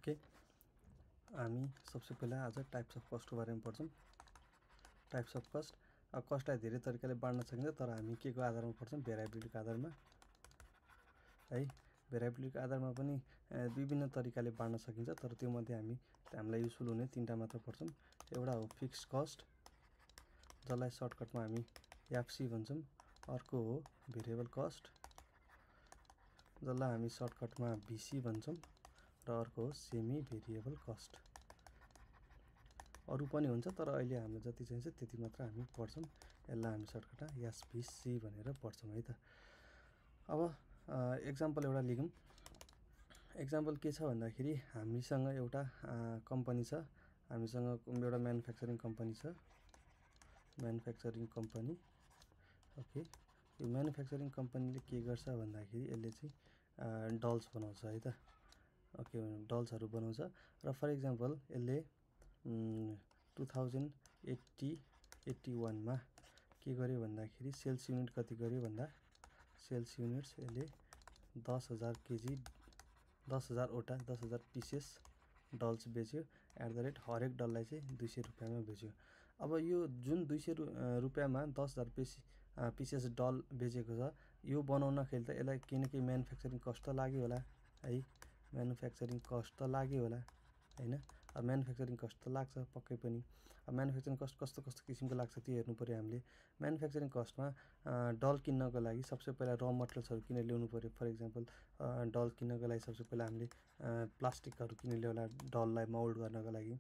Okay, हामी सबसे पहिला आज टाइप्स अफ कस्टको बारेमा पढ्छौँ। टाइप्स अफ कस्ट, अब कस्टलाई धेरै तरिकाले बाँड्न सकिन्छ, तर हामी के को आधारमा पढ्छौँ? भेरिएबिलिटीको आधारमा है। भेरिएबिलिटीको आधारमा पनि विभिन्न तरिकाले बाँड्न सकिन्छ, तर त्यो मध्ये हामीलाई युजफुल हुने तीनटा मात्र पढ्छौँ। एउटा हो फिक्स्ड कस्ट, जसलाई सर्टकटमा हामी एफसी भन्छौँ। अर्को हो भेरिएबल कस्ट, जसलाई हामी सर्टकटमा भिसी भन्छौँ, र अर्को हो सेमी भेरिएबल कस्ट। अरू पनि हुन्छ, तर अहिले हामीलाई जति चाहिन्छ त्यति मात्र हामी पढ्छौँ। यसलाई हामी सर्टकटमा एसभिसी भनेर पढ्छौँ है त। अब एक्जाम्पल एउटा लिगौँ। एक्जाम्पल के छ भन्दाखेरि हामीसँग एउटा कम्पनी छ, हामीसँग एउटा म्यानुफ्याक्चरिङ कम्पनी छ। Manufacturing company, okay. यो म्यानुफ्याक्चरिङ कम्पनीले के गर्छ भन्दाखेरि यसले चाहिँ डल्स बनाउँछ है त। ओके, डल्सहरू बनाउँछ र फर इक्जाम्पल यसले 2081 मा के गर्यो भन्दाखेरि सेल्स युनिट कति गर्यो भन्दा सेल्स युनिट्स यसले 10,000 केजी 10,000 पिसेस डल्स बेच्यो। एट द रेट हरेक डललाई चाहिँ 200 रुपियाँमा बेच्यो। अब यो जुन 200 रुपियाँमा 10,000 पिसेस डल बेचेको छ, यो बनाउनखेरि त यसलाई केही न केही म्यानुफ्याक्चरिङ कस्ट त लाग्यो होला है। म्यानुफ्याक्चरिङ कस्ट त लाग्यो होला हैन। अब म्यानुफ्याक्चरिङ कस्ट त लाग्छ पक्कै पनि। अब म्यानुफ्याक्चरिङ कस्ट कस्तो कस्तो किसिमको लाग्छ त्यो हेर्नु पर्यो हामीले। म्यानुफ्याक्चरिङ कस्टमा डल किन्नको लागि सबसे पहिला र मटेरियल्सहरू किनेर ल्याउनु पर्यो। फर इक्जाम्पल डल किन्नको लागि सबसे पहिला हामीले प्लास्टिकहरू किनेर ल्याउला डललाई मोल्ड गर्नको लागि।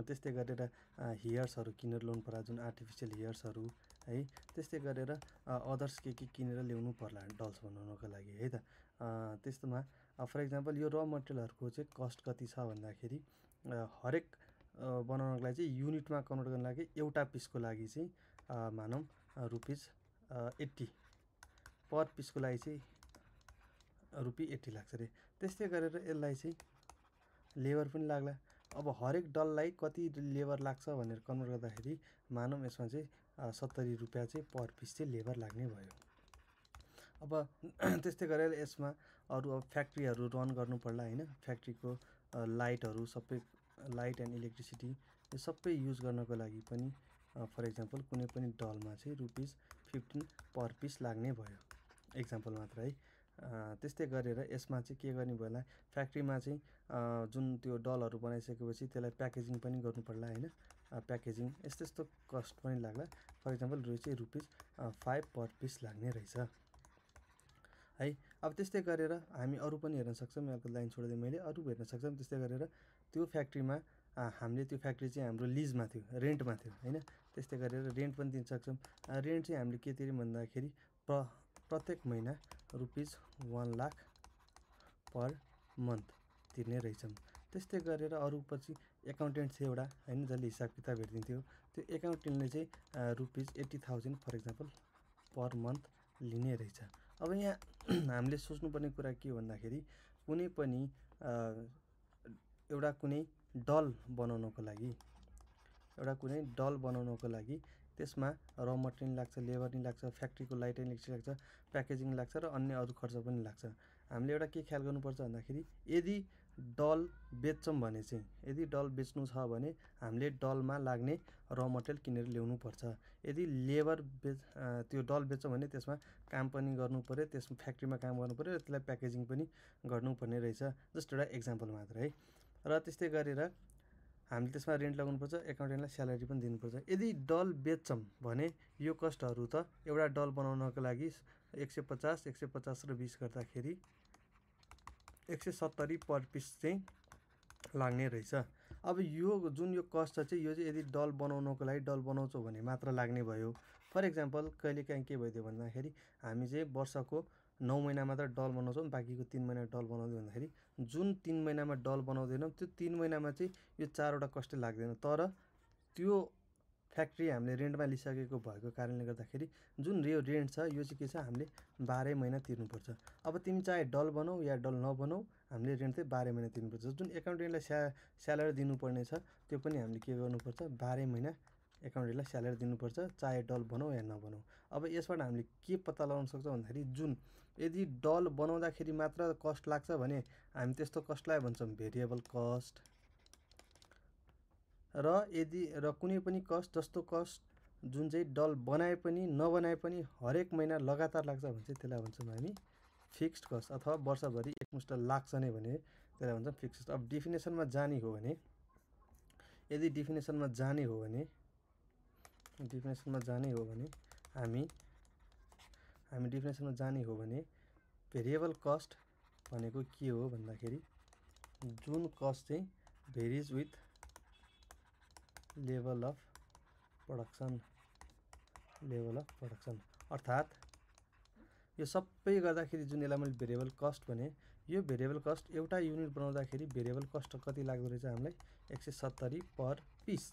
त्यस्तै गरेर हेयर्सहरू किनेर ल्याउनु पर्ला, जुन आर्टिफिसियल हेयर्सहरू है। त्यस्तै गरेर अदर्स के किनेर ल्याउनु पर्ला डल्स बनाउनको लागि है त। त्यस्तोमा फर इक्जाम्पल यो र मटेरियलहरूको चाहिँ कस्ट कति छ भन्दाखेरि हरेक बनाउनको लागि चाहिँ युनिटमा कन्भर्ट गर्नको लागि एउटा पिसको लागि चाहिँ मानौँ ₹80 पर पिसको लागि चाहिँ ₹80 लाग्छ रे। त्यस्तै गरेर यसलाई चाहिँ लेबर पनि लाग्ला। अब हरेक डललाई कति लेबर लाग्छ भनेर कन्भर्ट गर्दाखेरि मानौँ यसमा चाहिँ 70 रुपियाँ चाहिँ पर पिस चाहिँ लेबर लाग्ने भयो। अब त्यस्तै गरेर यसमा अरू अब फ्याक्ट्रीहरू रन गर्नु पर्ला हैन। फ्याक्ट्रीको लाइटहरू सबै, लाइट एन्ड इलेक्ट्रिसिटी यो सबै युज गर्नको लागि पनि फर इक्जाम्पल कुनै पनि डलमा चाहिँ ₹15 पर पिस लाग्ने भयो। एक्जाम्पल मात्र है। त्यस्तै गरेर यसमा चाहिँ के गर्ने भयो होला, फ्याक्ट्रीमा चाहिँ जुन त्यो डलहरू बनाइसकेपछि त्यसलाई प्याकेजिङ पनि गर्नु पर्ला हैन। प्याकेजिङ यस्तो कस्ट पनि लाग्ला। फर इक्जाम्पल यो चाहिँ ₹5 पर पिस लाग्ने रहेछ है। अब त्यस्तै गरेर हामी अरू पनि हेर्न सक्छौँ। यहाँको लाइन छोडिदिएँ मैले, अरू हेर्न सक्छौँ। त्यस्तै गरेर त्यो फ्याक्ट्रीमा हामीले त्यो फ्याक्ट्री चाहिँ हाम्रो लिजमा थियो, रेन्टमा थियो हैन। त्यस्तै गरेर रेन्ट पनि दिन सक्छौँ। रेन्ट चाहिँ हामीले के तिर्यौँ भन्दाखेरि प्रत्येक महिना ₹1 लाख पर मन्थ तिर्ने रहेछौँ। त्यस्तै गरेर अरू पछि एकाउन्टेन्ट थियो एउटा हैन, जसले हिसाब किताब हेरिदिन्थ्यो। त्यो एकाउन्टेन्टले चाहिँ ₹80,000 फर इक्जाम्पल पर मन्थ लिने रहेछ। अब यहाँ हामीले सोच्नुपर्ने कुरा के हो भन्दाखेरि कुनै पनि एउटा कुनै डल बनाउनको लागि त्यसमा र मटेरियल लाग्छ, लेबर नि लाग्छ, फ्याक्ट्रीको लाइट एन्ड इलेक्ट्रिसिटी लाग्छ, प्याकेजिङ लाग्छ र अन्य अरू खर्च पनि लाग्छ। हामीले एउटा के ख्याल गर्नुपर्छ भन्दाखेरि यदि डल बेच्छौँ भने चाहिँ, यदि डल बेच्नु छ भने हामीले डलमा लाग्ने र मटेरियल किनेर ल्याउनु पर्छ। यदि लेबर त्यो डल बेच्छौँ भने त्यसमा काम पनि गर्नु पर्यो, त्यसमा फ्याक्ट्रीमा काम गर्नु पर्यो र त्यसलाई प्याकेजिङ पनि गर्नुपर्ने रहेछ। जस्ट एउटा एक्जाम्पल मात्र है। र त्यस्तै गरेर हामीले त्यसमा रेन्ट लगाउनुपर्छ, एकाउन्टेन्टलाई स्यालेरी पनि दिनुपर्छ। यदि डल बेच्छौँ भने यो कस्टहरू त एउटा डल बनाउनको लागि 150 र 20 गर्दाखेरि 170 पर पिस चाहिँ लाग्ने रहेछ। अब यो जुन यो कस्ट छ चाहिँ यो चाहिँ यदि डल बनाउनको लागि डल बनाउँछौँ भने मात्र लाग्ने भयो। फर इक्जाम्पल कहिलेकाहीँ के भइदियो भन्दाखेरि हामी चाहिँ वर्षको 9 महिना मात्र डल बनाउँछौँ, बाँकीको 3 महिना डल बनाउँदै भन्दाखेरि जुन 3 महिनामा डल बनाउँदैनौँ त्यो 3 महिनामा चाहिँ यो 4वटा कस्टै लाग्दैन। तर त्यो फ्याक्ट्री हामीले रेन्टमा लिइसकेको भएको कारणले गर्दाखेरि जुन यो रेन्ट छ यो चाहिँ के छ, हामीले 12 महिना तिर्नुपर्छ। अब तिमी चाहे डल बनाऊ या डल नबनाऊ, हामीले रेन्ट चाहिँ 12 महिना तिर्नुपर्छ। जुन एकाउन्टेन्टलाई स्यालेरी दिनुपर्ने छ त्यो पनि हामीले के गर्नुपर्छ, 12 महिना एकाउन्टेन्टलाई स्यालेरी दिनुपर्छ, चाहे डल बनाऊ या नबनाऊ। अब यसबाट हामीले के पत्ता लगाउन सक्छौँ भन्दाखेरि जुन यदि डल बनाउँदाखेरि मात्र कस्ट लाग्छ भने हामी त्यस्तो कस्टलाई भन्छौँ भेरिएबल कस्ट। र कुनै पनि कस्ट जस्तो कस्ट जुन चाहिँ डल बनाए पनि नबनाए पनि हरेक महिना लगातार लाग्छ भने चाहिँ त्यसलाई भन्छौँ हामी फिक्स्ड कस्ट, अथवा वर्षभरि एकमुष्ट लाग्छ नै भने त्यसलाई भन्छौँ फिक्स्ड। अब डिफिनेसनमा जाने हो भने, यदि डिफिनेसनमा जाने हो भने हामी डिफिनेसनमा जाने हो भने भेरिएबल कस्ट भनेको के हो भन्दाखेरि जुन कस्ट चाहिँ भेरिज विथ लेभल अफ प्रोडक्सन, अर्थात् यो सबै गर्दाखेरि जुन यसलाई मैले भेरिएबल कस्ट भने, यो भेरिएबल कस्ट एउटा युनिट बनाउँदाखेरि भेरिएबल कस्ट कति लाग्दो रहेछ हामीलाई 170 पर पिस।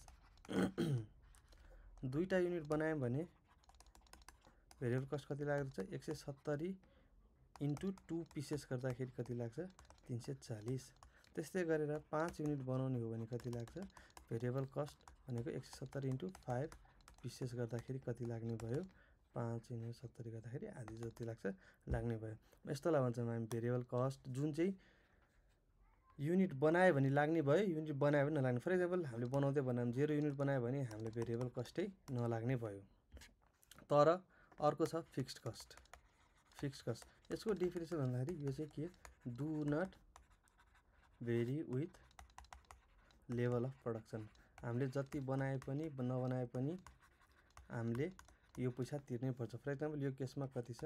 दुईटा युनिट बनायौँ भने भेरिएबल कस्ट कति लाग्दो रहेछ 170 इन्टु 2 पिसेस गर्दाखेरि कति लाग्छ 340। त्यस्तै गरेर 5 युनिट बनाउने हो भने कति लाग्छ भेरिएबल कस्ट भनेको 170 इन्टु 5 पिसेस गर्दाखेरि कति लाग्ने भयो 5 × 70 गर्दाखेरि आधी जति लाग्ने भयो। यस्तोलाई भन्छौँ हामी भेरिएबल कस्ट, जुन चाहिँ युनिट बनायो भने लाग्ने भयो, युनिट बनायो भने नलाग्ने। फर इक्जाम्पल हामीले बनाउँदै बनायौँ 0 युनिट बनायो भने हामीले भेरिएबल कस्टै नलाग्ने भयो। तर अर्को छ फिक्स्ड कस्ट। यसको डिफिनेसन भन्दाखेरि यो चाहिँ के, do not vary with level of production. हामीले जति बनाए पनि नबनाए पनि हामीले यो पैसा तिर्नै पर्छ। फर इक्जाम्पल यो केसमा कति छ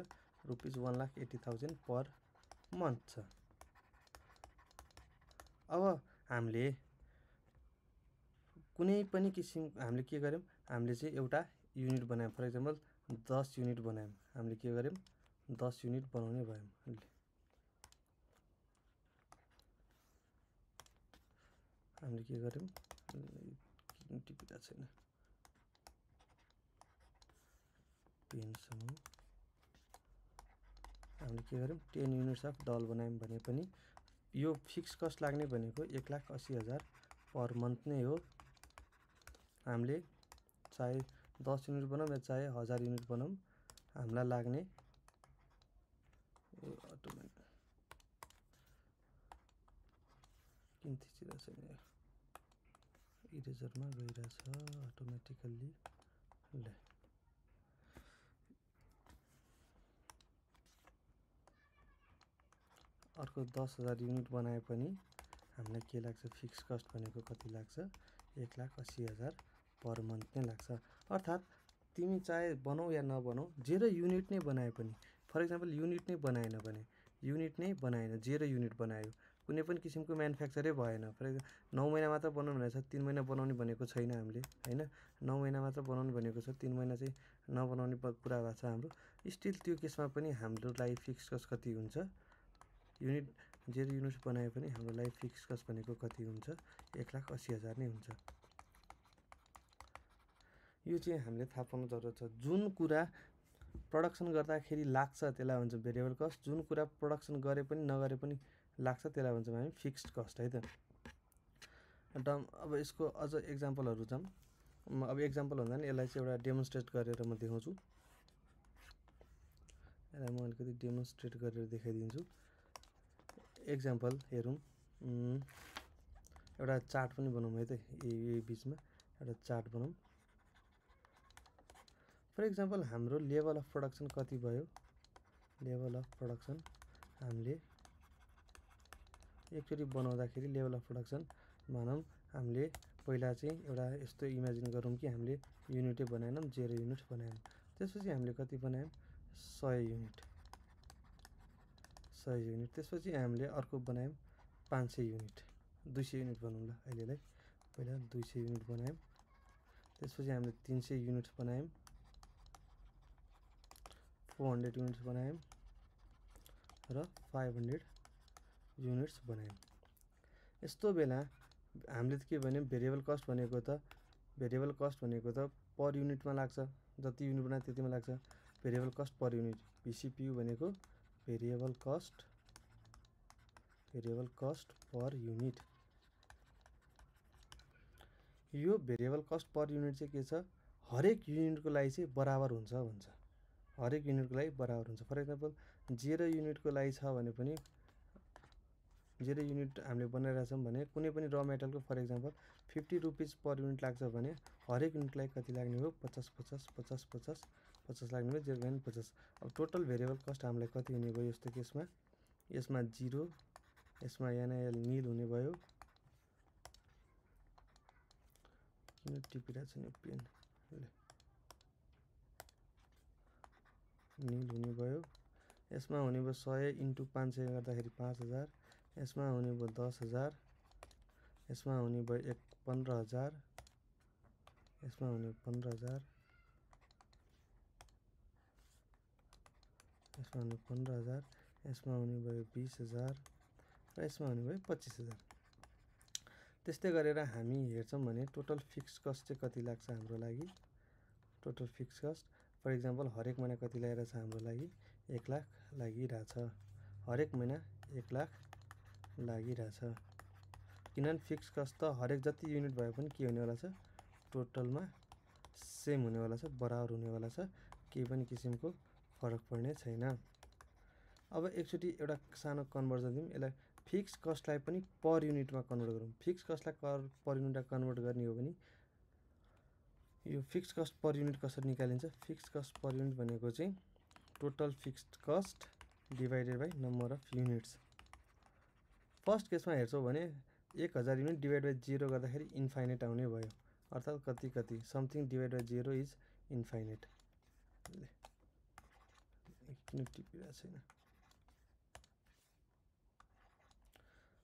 ₹1,80,000 पर मन्थ छ। अब हामीले कुनै पनि किसिम हामीले के गर्यौँ, हामीले चाहिँ एउटा युनिट बनायौँ। फर इक्जाम्पल 10 युनिट बनायौँ। हामीले के गर्यौँ 10 युनिट बनाउने भयौँ। हामीले के गर्यौँ टिपिरहेको छैन पेनसँग, हामीले के गर्यौँ 10 युनिट्स अफ डल बनायौँ भने पनि यो फिक्स कस्ट लाग्ने भनेको 1,80,000 पर मन्थ नै हो। हामीले चाहे 10 युनिट बनाऊँ या चाहे 1000 युनिट बनाऊँ हामीलाई लाग्ने किन थिचिरहेको छैन, इरेजरमा गइरहेछ अटोमेटिकल्ली। ल अर्को 10,000 युनिट बनाए पनि हामीलाई के लाग्छ फिक्स कस्ट भनेको कति लाग्छ 1,80,000 पर मन्थ नै लाग्छ। अर्थात् तिमी चाहे बनाऊ या नबनाऊ 0 युनिट नै बनाए पनि, फर इक्जाम्पल युनिट नै बनाएन भने 0 युनिट बनायो, कुनै पनि किसिमको म्यानुफ्याक्चरै भएन। फर इक्जाम्पल 9 महिना मात्र बनाउनु भनेको छ, 3 महिना बनाउने भनेको छैन हामीले, होइन 9 महिना मात्र बनाउनु भनेको छ, 3 महिना चाहिँ नबनाउने कुरा भएको छ हाम्रो। स्टिल त्यो केसमा पनि हाम्रो लागि फिक्स कस्ट कति हुन्छ, 0 युनिट्स बनाए पनि हाम्रो लागि फिक्स कस्ट भनेको कति हुन्छ 1,80,000 नै हुन्छ। यो चाहिँ हामीले थाहा पाउनु जरुरत छ। जुन कुरा प्रडक्सन गर्दाखेरि लाग्छ त्यसलाई भन्छ भेरिएबल कस्ट, जुन कुरा प्रडक्सन गरे पनि नगरे पनि लाग्छ त्यसलाई भन्छौँ हामी फिक्स्ड कस्ट, है त। अब यसको अझ एक्जाम्पलहरू जाउँ। अब एक्जाम्पल भन्दा नि यसलाई चाहिँ एउटा डेमोन्स्ट्रेट गरेर म देखाउँछु। यसलाई म अलिकति डेमोन्स्ट्रेट गरेर देखाइदिन्छु। एक्जाम्पल हेरौँ, एउटा चार्ट पनि बनाऊँ है त, यही बिचमा एउटा चार्ट बनाऊँ। फर इक्जाम्पल हाम्रो लेभल अफ प्रोडक्सन कति भयो, लेभल अफ प्रोडक्सन हामीले एकचोटि बनाउँदाखेरि लेभल अफ प्रोडक्सन भनौँ हामीले पहिला चाहिँ एउटा यस्तो इमेजिन गरौँ कि हामीले युनिटै बनाएनौँ, 0 युनिट्स बनायौँ। त्यसपछि हामीले कति बनायौँ 100 युनिट। त्यसपछि हामीले अर्को बनायौँ 500 युनिट, 200 युनिट बनाऊँ ल अहिलेलाई। पहिला 200 युनिट बनायौँ, त्यसपछि हामीले 300 युनिट्स बनायौँ, 400 युनिट्स बनायौँ र 500 युनिट्स बनायौँ। यस्तो बेला हामीले के भन्यौँ भेरिएबल कस्ट भनेको त पर युनिटमा लाग्छ, जति युनिट बनायो त्यतिमा लाग्छ। Variable cost per unit VCPU भनेको भेरिएबल कस्ट पर युनिट। यो भेरिएबल कस्ट पर युनिट चाहिँ के छ, हरेक युनिटको लागि चाहिँ बराबर हुन्छ भन्छ। हरेक युनिटको लागि बराबर हुन्छ। फर इक्जाम्पल 0 युनिटको लागि छ भने पनि 0 युनिट हामीले बनाइरहेको छौँ भने कुनै पनि र मेटलको for example 50 rupees per unit लाग्छ भने हरेक युनिटलाई कति लाग्ने हो 50 50 50 50 50 लाग्ने भयो 0 50। अब टोटल भेरिएबल कस्ट हामीलाई कति हुने भयो यस्तो केसमा यसमा 0 यसमा एनआइएल निल हुने भयो। किन टिपिरहेको छ नि पेन निल हुने भयो। यसमा हुने भयो 100 इन्टु 500 गर्दाखेरि 5000। यसमा हुने भयो 10000। यसमा हुने भयो 15000। यसमा हुने 15000। यसमा हुने 15000। यसमा हुने भयो 20000 र यसमा हुने भयो 25000। त्यस्तै गरेर हामी हेर्छौँ भने टोटल फिक्स कस्ट चाहिँ कति लाग्छ हाम्रो लागि। Total fix cost for example हरेक महिना कति लागिरहेछ हाम्रो लागि 1 लाख लागिरहेछ। हरेक महिना 1 लाख लागिरहेछ किनभने फिक्स कस्ट त हरेक जति युनिट भए पनि के हुनेवाला छ टोटलमा सेम हुनेवाला छ, बराबर हुनेवाला छ, केही पनि किसिमको फरक पर्ने छैन। अब एकचोटि एउटा सानो कन्भर्जन दिउँ। यसलाई फिक्स कस्टलाई पनि पर युनिटमा कन्भर्ट गरौँ। फिक्स कस्टलाई पर युनिटमा कन्भर्ट गर्ने हो भने यो फिक्स कस्ट पर युनिट कसरी निकालिन्छ। फिक्स कस्ट पर युनिट भनेको चाहिँ total fixed cost divided by number of units. First केसमा हेर्छौँ भने 1000 युनिट डिभाइड बाई 0 गर्दाखेरि इन्फाइनेट आउने भयो, अर्थात् कति कति something divide by 0 is infinite. किन टिपिरहेको छैन।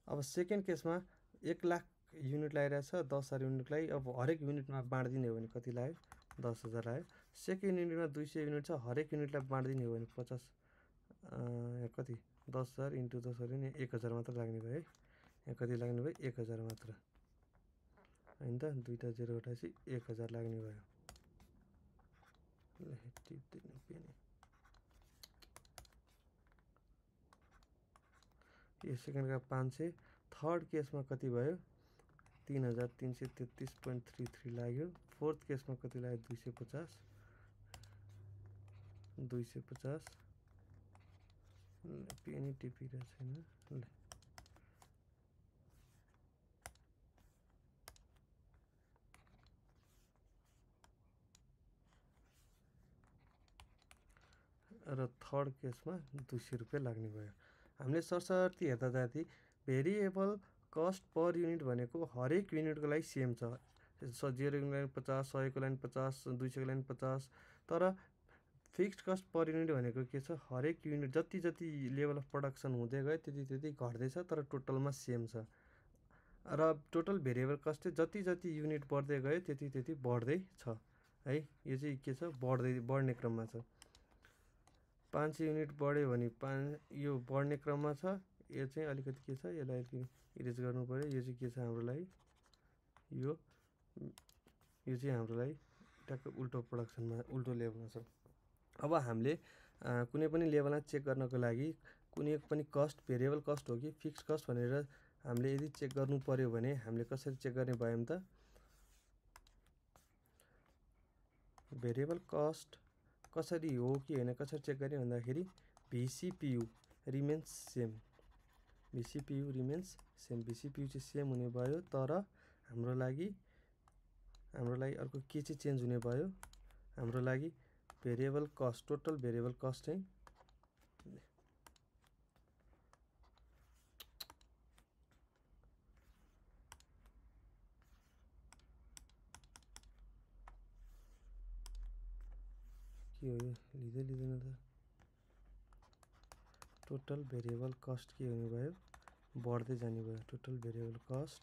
अब सेकेन्ड केसमा 1 लाख युनिट लागिरहेछ 10,000 युनिटलाई अब हरेक युनिटमा बाँडिदिने हो भने कति लाग्यो 10,000 आयो। सेकेन्ड युनिटमा 200 युनिट छ, हरेक युनिटलाई बाँडिदिने हो भने 50 कति 10,000 इन्टु 10,000 नि 1000 मात्र लाग्ने भयो है। यहाँ कति लाग्ने भयो 1000 मात्र होइन त, दुईवटा 0 घटाएपछि 1000 लाग्ने भयो। टिप्दैन पेन। यो सेकेन्डका 500। थर्ड केसमा कति भयो 3333.33 लाग्यो। फोर्थ केसमा कति लाग्यो 250 250। पेनी टिपिरहेको छैन ल। र थर्ड केसमा 200 रुपियाँ लाग्ने भयो। हामीले सरसर्ती हेर्दा जाँदा भेरिएबल कस्ट पर युनिट भनेको हरेक युनिटको लागि सेम छ। 0 को लागि 50, 100 को लागि 50, 200 को लागि 50। तर फिक्स्ड कस्ट पर युनिट भनेको के छ हरेक युनिट जति जति लेभल अफ प्रोडक्सन हुँदै गयो त्यति त्यति घट्दैछ तर टोटलमा सेम छ। र टोटल भेरिएबल कस्ट चाहिँ जति जति युनिट बढ्दै गयो त्यति त्यति बढ्दै छ है। यो चाहिँ के छ बढ्ने क्रममा छ। 500 युनिट बढ्यो भने यो बढ्ने क्रममा छ। यो चाहिँ अलिकति के छ यसलाई अलिकति इरेज गर्नु पर्यो। यो चाहिँ के छ हाम्रो लागि यो चाहिँ हाम्रो लागि ट्याक्क उल्टो प्रोडक्सनमा उल्टो लेभलमा छ। अब हामीले कुनै पनि लेभलमा चेक गर्नको लागि कुनै पनि कस्ट भेरिएबल कस्ट हो कि फिक्स कस्ट भनेर हामीले यदि चेक गर्नु पर्यो भने हामीले कसरी चेक गर्ने भयो भने त भेरिएबल कस्ट कसरी हो कि होइन कसरी चेक गर्ने भन्दाखेरि VCPU remains same. VCPU remains same. VCPU चाहिँ सेम हुने भयो तर हाम्रो लागि अर्को के चाहिँ चेन्ज हुने भयो हाम्रो लागि variable cost total variable cost चाहिँ के हो यो लिँदैन त। टोटल भेरिएबल कस्ट के हुने भयो बढ्दै जाने भयो। Total variable cost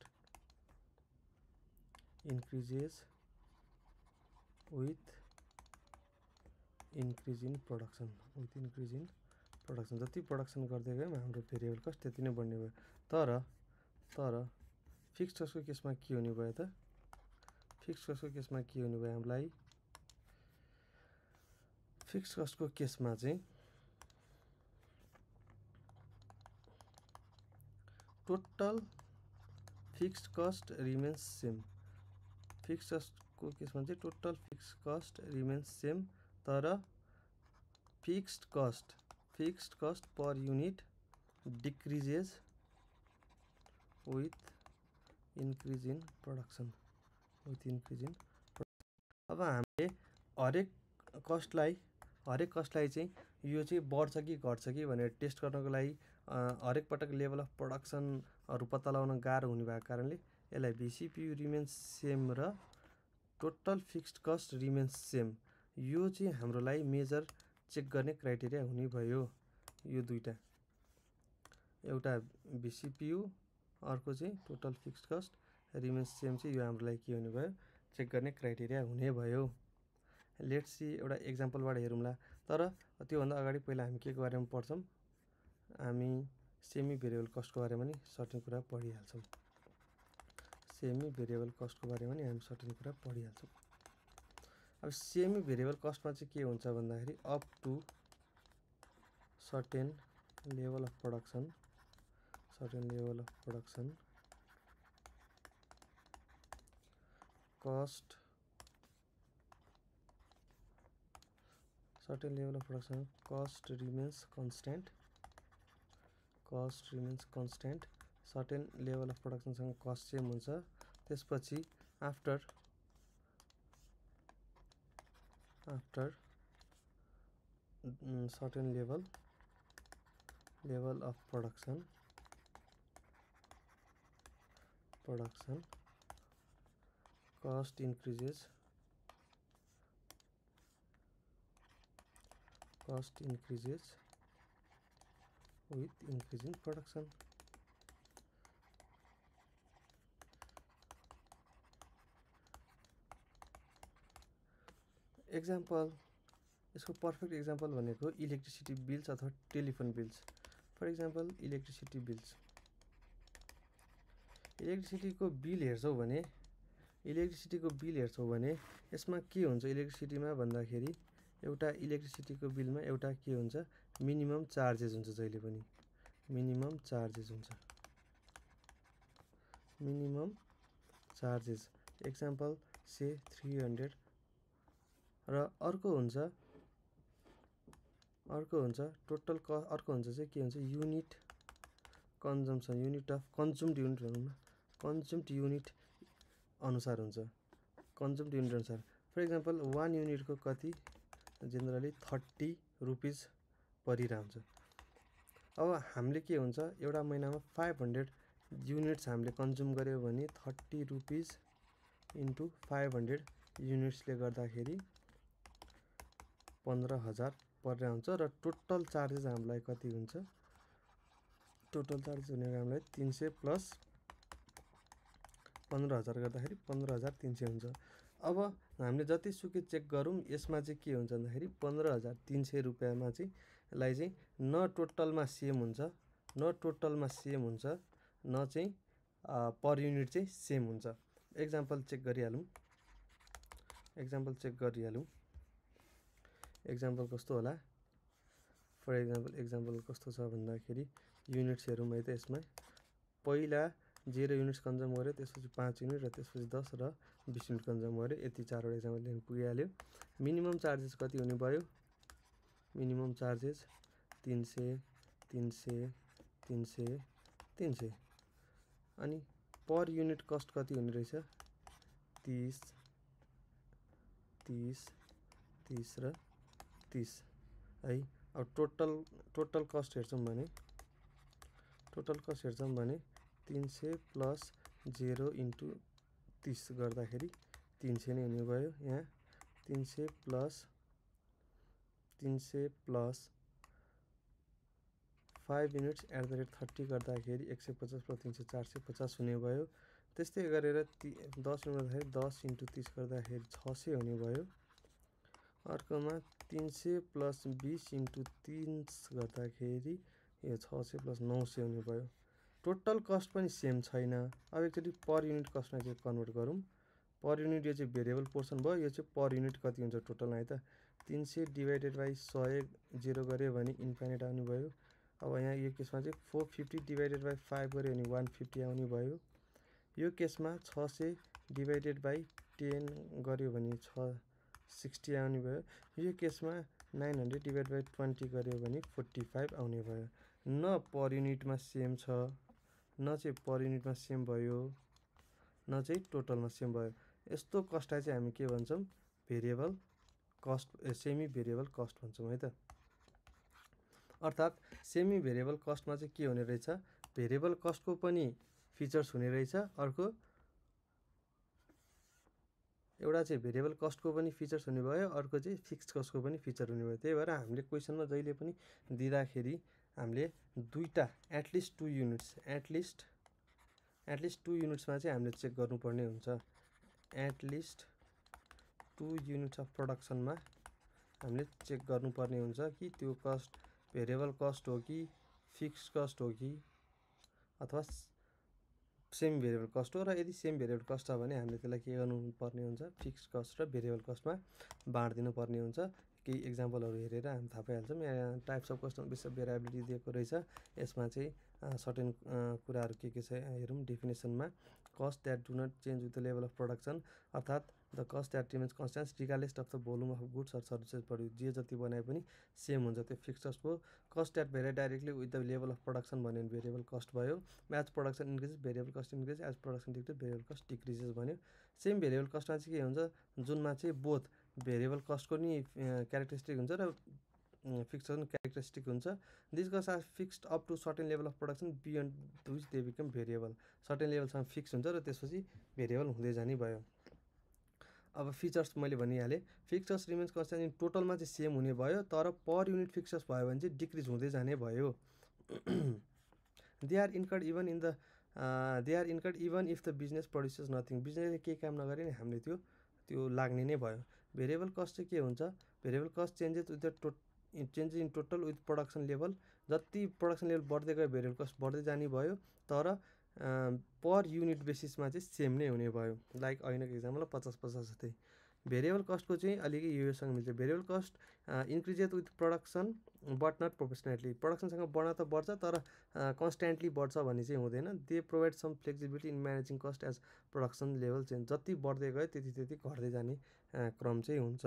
increases with increase in production. With increase in production जति प्रोडक्सन गर्दै गयो हाम्रो भेरिएबल कस्ट त्यति नै बढ्ने भयो। तर फिक्स कस्टको केसमा के हुने भयो त फिक्स कस्टको केसमा के हुने भयो हामीलाई फिक्स कस्टको केसमा चाहिँ total fixed cost remains same. Fix कस्टको केसमा चाहिँ total fix cost remains same तर fixed cost per unit decreases with increase in production. अब हामीले हरेक कस्टलाई चाहिँ यो चाहिँ बढ्छ कि घट्छ कि भनेर टेस्ट गर्नको लागि हरेक पटक लेभल अफ प्रोडक्सनहरु पत्ता लगाउन गाह्रो हुने भएको कारणले यसलाई VCPU रिमेन्स सेम र total fixed cost remains same यो चाहिँ हाम्रो लागि मेजर चेक गर्ने क्राइटेरिया हुने भयो। यो दुईटा एउटा VCPU अर्को चाहिँ total fixed cost remains same चाहिँ यो हाम्रो लागि के हुने भयो चेक गर्ने क्राइटेरिया हुने भयो। लेट्स सी एउटा एक्जाम्पलबाट हेरौँला। तर त्योभन्दा अगाडि पहिला हामी के बारेमा पढ्छौँ हामी सेमी भेरिएबल कस्टको बारेमा नि सर्टेन कुरा पढिहाल्छौँ। सेमी भेरिएबल कस्टको बारेमा नि हामी सर्टेन कुरा पढिहाल्छौँ। अब सेमी भेरिएबल कस्टमा चाहिँ के हुन्छ भन्दाखेरि up to certain level of production cost certain level of production cost remains constant certain level of production सँग cost सेम हुन्छ। त्यसपछि after certain level of production cost increases with increase in production। Example यसको perfect example भनेको electricity bills अथवा telephone bills. For example इलेक्ट्रिसिटीको bill हेर्छौ भने यसमा के हुन्छ इलेक्ट्रिसिटीमा भन्दाखेरि एउटा इलेक्ट्रिसिटीको बिलमा एउटा के हुन्छ मिनिमम चार्जेस हुन्छ। जहिले पनि मिनिमम चार्जेस एक्जाम्पल से 300 र अर्को हुन्छ टोटल अर्को हुन्छ चाहिँ के हुन्छ unit consumption unit of consumed unit भनौँ न कन्ज्युम्ड युनिट अनुसार हुन्छ फर एक्जाम्पल 1 युनिटको कति जेनरली 30 रुपीज परिरहेको हुन्छ। अब हामीले के हुन्छ एउटा महिनामा 500 युनिट्स हामीले कन्ज्युम गर्यो भने 30 रुपीज इन्टु 500 युनिट्सले गर्दाखेरि 15,000 परेर हुन्छ र टोटल चार्जेस हामीलाई कति हुन्छ टोटल चार्जेस भनेको हामीलाई 300 प्लस 15,000 गर्दाखेरि 15,300 हुन्छ। अब हामीले जति सुकै चेक गरौँ यसमा चाहिँ के हुन्छ भन्दाखेरि 15,300 रुपैयाँमा चाहिँ लाई चाहिँ न टोटलमा सेम हुन्छ न चाहिँ पर युनिट चाहिँ सेम हुन्छ। एक्जाम्पल चेक गरिहालौँ एक्जाम्पल कस्तो होला फर एक्जाम्पल कस्तो छ भन्दाखेरि युनिट्स हेरौँ है त यसमा पहिला 0 युनिट्स कन्ज्युम गर्यो त्यसपछि 5 युनिट र त्यसपछि 10 र 20 युनिट कन्ज्युम गर्यो यति चारवटा एक्जाम्पल लेख्न पुगिहाल्यो। मिनिमम चार्जेस कति हुने भयो मिनिमम चार्जेस 300 अनि पर युनिट कस्ट कति हुने रहेछ 30 र 30 है। अब टोटल कस्ट हेर्छौँ भने 300 प्लस 0 इन्टु 30 गर्दाखेरि 300 नै हुने भयो। यहाँ 300 प्लस 5 युनिट्स @ 30 गर्दाखेरि 150 प्लस 300 450 हुने भयो। त्यस्तै गरेर 10 युनिट गर्दाखेरि 10 इन्टु 30 गर्दाखेरि 600 हुने भयो। अर्कोमा 300 प्लस 20 इन्टु 30 गर्दाखेरि यो 600 प्लस 900 हुने भयो। टोटल कस्ट पनि सेम छैन। अब एकचोटि पर युनिट कस्टमा चाहिँ कन्भर्ट गरौँ। पर युनिट यो चाहिँ भेरिएबल पोर्सन भयो यो चाहिँ पर युनिट कति हुन्छ टोटलमा है त 300 डिभाइडेड बाइ 100 0 गऱ्यो भने इन्फाइनाइट आउने भयो। अब यहाँ यो केसमा चाहिँ 450 डिभाइडेड बाइ 5 गऱ्यो भने 150 आउने भयो। यो केसमा 600 डिभाइडेड बाइ 10 गऱ्यो भने 60 आउने भयो। यो केसमा 900 डिभाइड बाई 20 गऱ्यो भने 45 आउने भयो। न पर युनिटमा सेम छ, न चाहिँ पर युनिटमा सेम भयो, न चाहिँ टोटलमा सेम भयो। यस्तो कस्टलाई चाहिँ हामी के भन्छौँ? Variable cost, semi variable cost भन्छौँ है त। अर्थात् सेमी भेरिएबल कस्टमा चाहिँ के हुने रहेछ? भेरिएबल कस्टको पनि फिचर्स हुने रहेछ, अर्को एउटा चाहिँ भेरिएबल कस्टको पनि फिचर्स हुने भयो, अर्को चाहिँ फिक्स्ड कस्टको पनि फिचर हुने भयो। त्यही भएर हामीले क्वेसनमा जहिले पनि दिँदाखेरि हामीले दुईटा एटलिस्ट 2 युनिट्स एटलिस्ट 2 युनिट्समा चाहिँ हामीले चेक गर्नुपर्ने हुन्छ। एटलिस्ट 2 युनिट्स अफ प्रोडक्सनमा हामीले चेक गर्नुपर्ने हुन्छ कि त्यो कस्ट भेरिएबल कस्ट हो कि फिक्स्ड कस्ट हो कि अथवा सेम भेरिएबल कस्ट हो। र यदि सेम भेरिएबल कस्ट छ भने हामीले त्यसलाई के गर्नुपर्ने हुन्छ? फिक्स्ड कस्ट र भेरिएबल कस्टमा बाँडिदिनु पर्ने हुन्छ। केही एक्जाम्पलहरू हेरेर हामी थाहा पाइहाल्छौँ। यहाँ टाइप्स अफ कस्टमा बेस अफ भेरिएबिलिटी दिएको रहेछ। यसमा चाहिँ सर्टेन कुराहरू के छ हेरौँ। डेफिनेसनमा cost that do not change with the level of production, अर्थात् the cost that remains constant regardless of the volume of goods or services produce. जे जति बनाए पनि सेम हुन्छ, त्यो फिक्स्ड कस्ट भयो। Cost that vary directly with the level of production भन्यो भने भेरिएबल कस्ट भयो। As production increases variable cost increase, as production decrease variable cost decreases भन्यो। सेम भेरिएबल कस्टमा चाहिँ के हुन्छ? जुनमा चाहिँ बोथ भेरिएबल कस्टको नि क्यारेक्टरिस्टिक हुन्छ र फिक्स्ड पनि क्यारेक्टरिस्टिक हुन्छ। This cost are fixed up to certain level of production beyond which they become variable. Certain लेभलसम्म फिक्स हुन्छ र त्यसपछि भेरिएबल हुँदै जाने भयो। अब फिचर्स मैले भनिहालेँ। फिक्चर्स रिमेन्स कन्स्ट्यान्ट इन टोटलमा चाहिँ सेम हुने भयो, तर पर युनिट फिक्चर्स भयो भने चाहिँ डिक्रिज हुँदै जाने भयो। They are incurred even if the business produces nothing. बिजनेसले केही काम नगरे नि हामीले त्यो लाग्ने नै भयो। भेरिएबल कस्ट चाहिँ के हुन्छ? Variable cost changes with the changes in total with production level. जति प्रोडक्सन लेभल बढ्दै गयो भेरिएबल कस्ट बढ्दै जाने भयो, तर पर युनिट बेसिसमा चाहिँ सेम नै हुने भयो। लाइक ऐनाको एक्जाम्पल 50-50 जस्तै। भेरिएबल कस्टको चाहिँ अलिकति योसँग मिल्छ। Variable cost increases with production but not proportionately. प्रोडक्सनसँग बढ्न त बढ्छ, तर कन्सट्यान्टली बढ्छ भन्ने चाहिँ हुँदैन। They provide some flexibility in managing cost as production level change. जति बढ्दै गयो त्यति घट्दै जाने क्रम चाहिँ हुन्छ।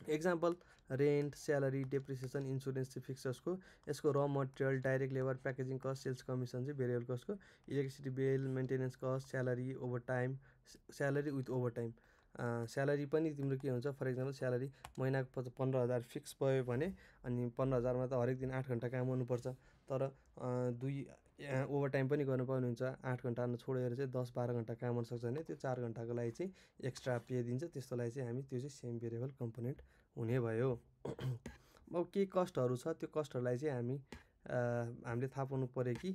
Example rent, salary, depreciation, insurance चाहिँ फिक्चर्सको। यसको र material, direct labour, packaging cost, sales commission चाहिँ भेरिएबल कस्टको। Electricity bill, maintenance cost, salary, overtime, salary with overtime. Salary पनि तिम्रो के हुन्छ? फर इक्जाम्पल स्यालेरी महिनाको 15,000 फिक्स भयो भने अनि 15,000मा त हरेक दिन 8 घन्टा काम गर्नुपर्छ, तर ओभरटाइम पनि गर्नु पाउने हुन्छ। 8 घन्टा छोडेर चाहिँ 10-12 घन्टा काम गर्न सक्छ भने त्यो 4 घन्टाको लागि चाहिँ एक्स्ट्रा पे दिन्छ। त्यस्तोलाई चाहिँ हामी त्यो चाहिँ सेम भेरिएबल कम्पोनेन्ट हुने भयो। अब केही कस्टहरू छ, त्यो कस्टहरूलाई चाहिँ हामीले थाहा पाउनु पऱ्यो कि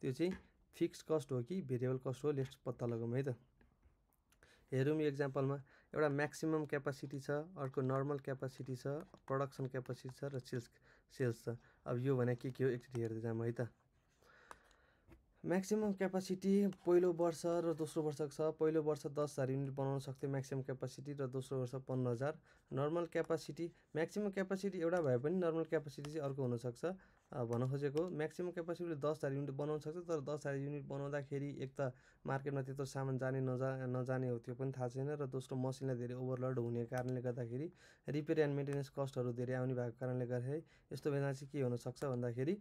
त्यो चाहिँ फिक्स्ड कस्ट हो कि भेरिएबल कस्ट हो। लेट्स पत्ता लगाउँ है त। हेरौँ यो एक्जाम्पलमा एउटा म्याक्सिमम क्यापासिटी छ, अर्को नर्मल क्यापासिटी छ, प्रोडक्सन क्यापासिटी छ र सेल्स छ। अब यो भने के हो एकचोटि हेर्दै जाऊँ है त। म्याक्सिमम क्यापासिटी पहिलो वर्ष र दोस्रो वर्षको छ। पहिलो वर्ष 10,000 युनिट बनाउन सक्थ्यो म्याक्सिमम क्यापासिटी, र दोस्रो वर्ष 15,000। नर्मल क्यापासिटी, म्याक्सिमम क्यापासिटी एउटा भए पनि नर्मल क्यापासिटी चाहिँ अर्को हुनसक्छ। भन्न खोजेको म्याक्सिमम क्यापासिटीले 10,000 युनिट बनाउन सक्छ, तर 10,000 युनिट बनाउँदाखेरि एक त मार्केटमा त्यत्रो सामान जाने नजाने हो त्यो पनि थाहा छैन, र दोस्रो मसिनलाई धेरै ओभरलोड हुने कारणले गर्दाखेरि रिपेयर एन्ड मेन्टेनेन्स कस्टहरू धेरै आउने भएको कारणले गर्दाखेरि यस्तो बेला चाहिँ के हुनसक्छ भन्दाखेरि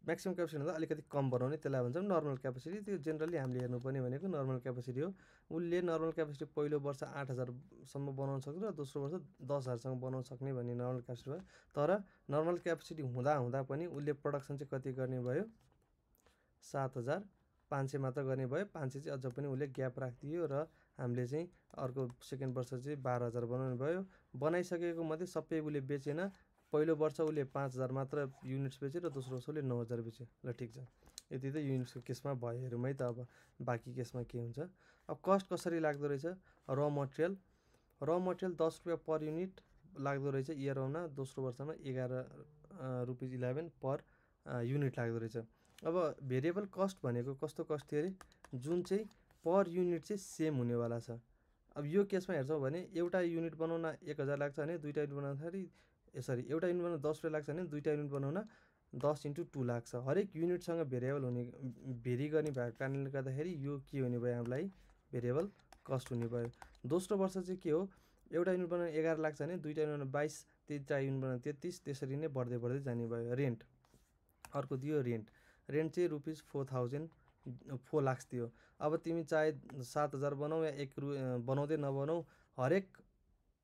म्याक्सिमम क्यापासिटी भन्दा अलिकति कम बनाउने, त्यसलाई भन्छौँ नर्मल क्यापासिटी। त्यो जेनरली हामीले हेर्नुपर्ने भनेको नर्मल क्यापासिटी हो। उसले नर्मल क्यापासिटी पहिलो वर्ष 8,000सम्म बनाउन सक्छ र दोस्रो वर्ष 10,000सम्म बनाउन सक्ने भन्ने नर्मल क्यापासिटी भयो। तर नर्मल क्यापासिटी हुँदा पनि उसले प्रोडक्सन चाहिँ कति गर्ने भयो? 7,500 मात्र गर्ने भयो। 500 चाहिँ अझ पनि उसले ग्याप राखिदियो र हामीले चाहिँ अर्को सेकेन्ड वर्ष चाहिँ 12,000 बनाउने भयो। बनाइसकेको मध्ये सबै उसले बेचेन। पहिलो वर्ष उसले 5,000 मात्र युनिट्स बेच्यो र दोस्रो वर्ष उसले 9,000 बेच्यो। ल ठिक छ, यति त युनिट्सको केसमा भयो। हेरौँ है त अब बाँकी केसमा के हुन्छ। अब कस्ट कसरी लाग्दो रहेछ? र मटेरियल 10 रुपियाँ पर युनिट लाग्दो रहेछ इयर वानमा। दोस्रो वर्षमा 11 रुपिस 11 पर युनिट लाग्दो रहेछ। अब भेरिएबल कस्ट भनेको कस्तो कस्ट थियो अरे? जुन चाहिँ पर युनिट चाहिँ सेम हुनेवाला छ। अब यो केसमा हेर्छौँ भने एउटा युनिट बनाउन 1,000 लाग्छ भने दुईवटा युनिट बनाउँदाखेरि एउटा युनिट बनाउन 10 रुपियाँ लाग्छ भने दुईवटा युनिट बनाउन 10 × 2 लाग्छ। हरेक युनिटसँग भेरिएबल भेरी गर्ने भएको कारणले गर्दाखेरि यो के हुने भयो? हामीलाई भेरिएबल कस्ट हुने भयो। दोस्रो वर्ष चाहिँ के हो? एउटा युनिट बनाउन 11 लाख छ भने दुईटा युनिट 22, तीनटा युनिट बनाउन 33, त्यसरी नै बढ्दै बढ्दै जाने भयो। रेन्ट अर्को दियो रेन्ट चाहिँ ₹4,000 4 लाख दियो। अब तिमी चाहे 7,000 बनाऊ या बनाउँदै नबनाऊ, हरेक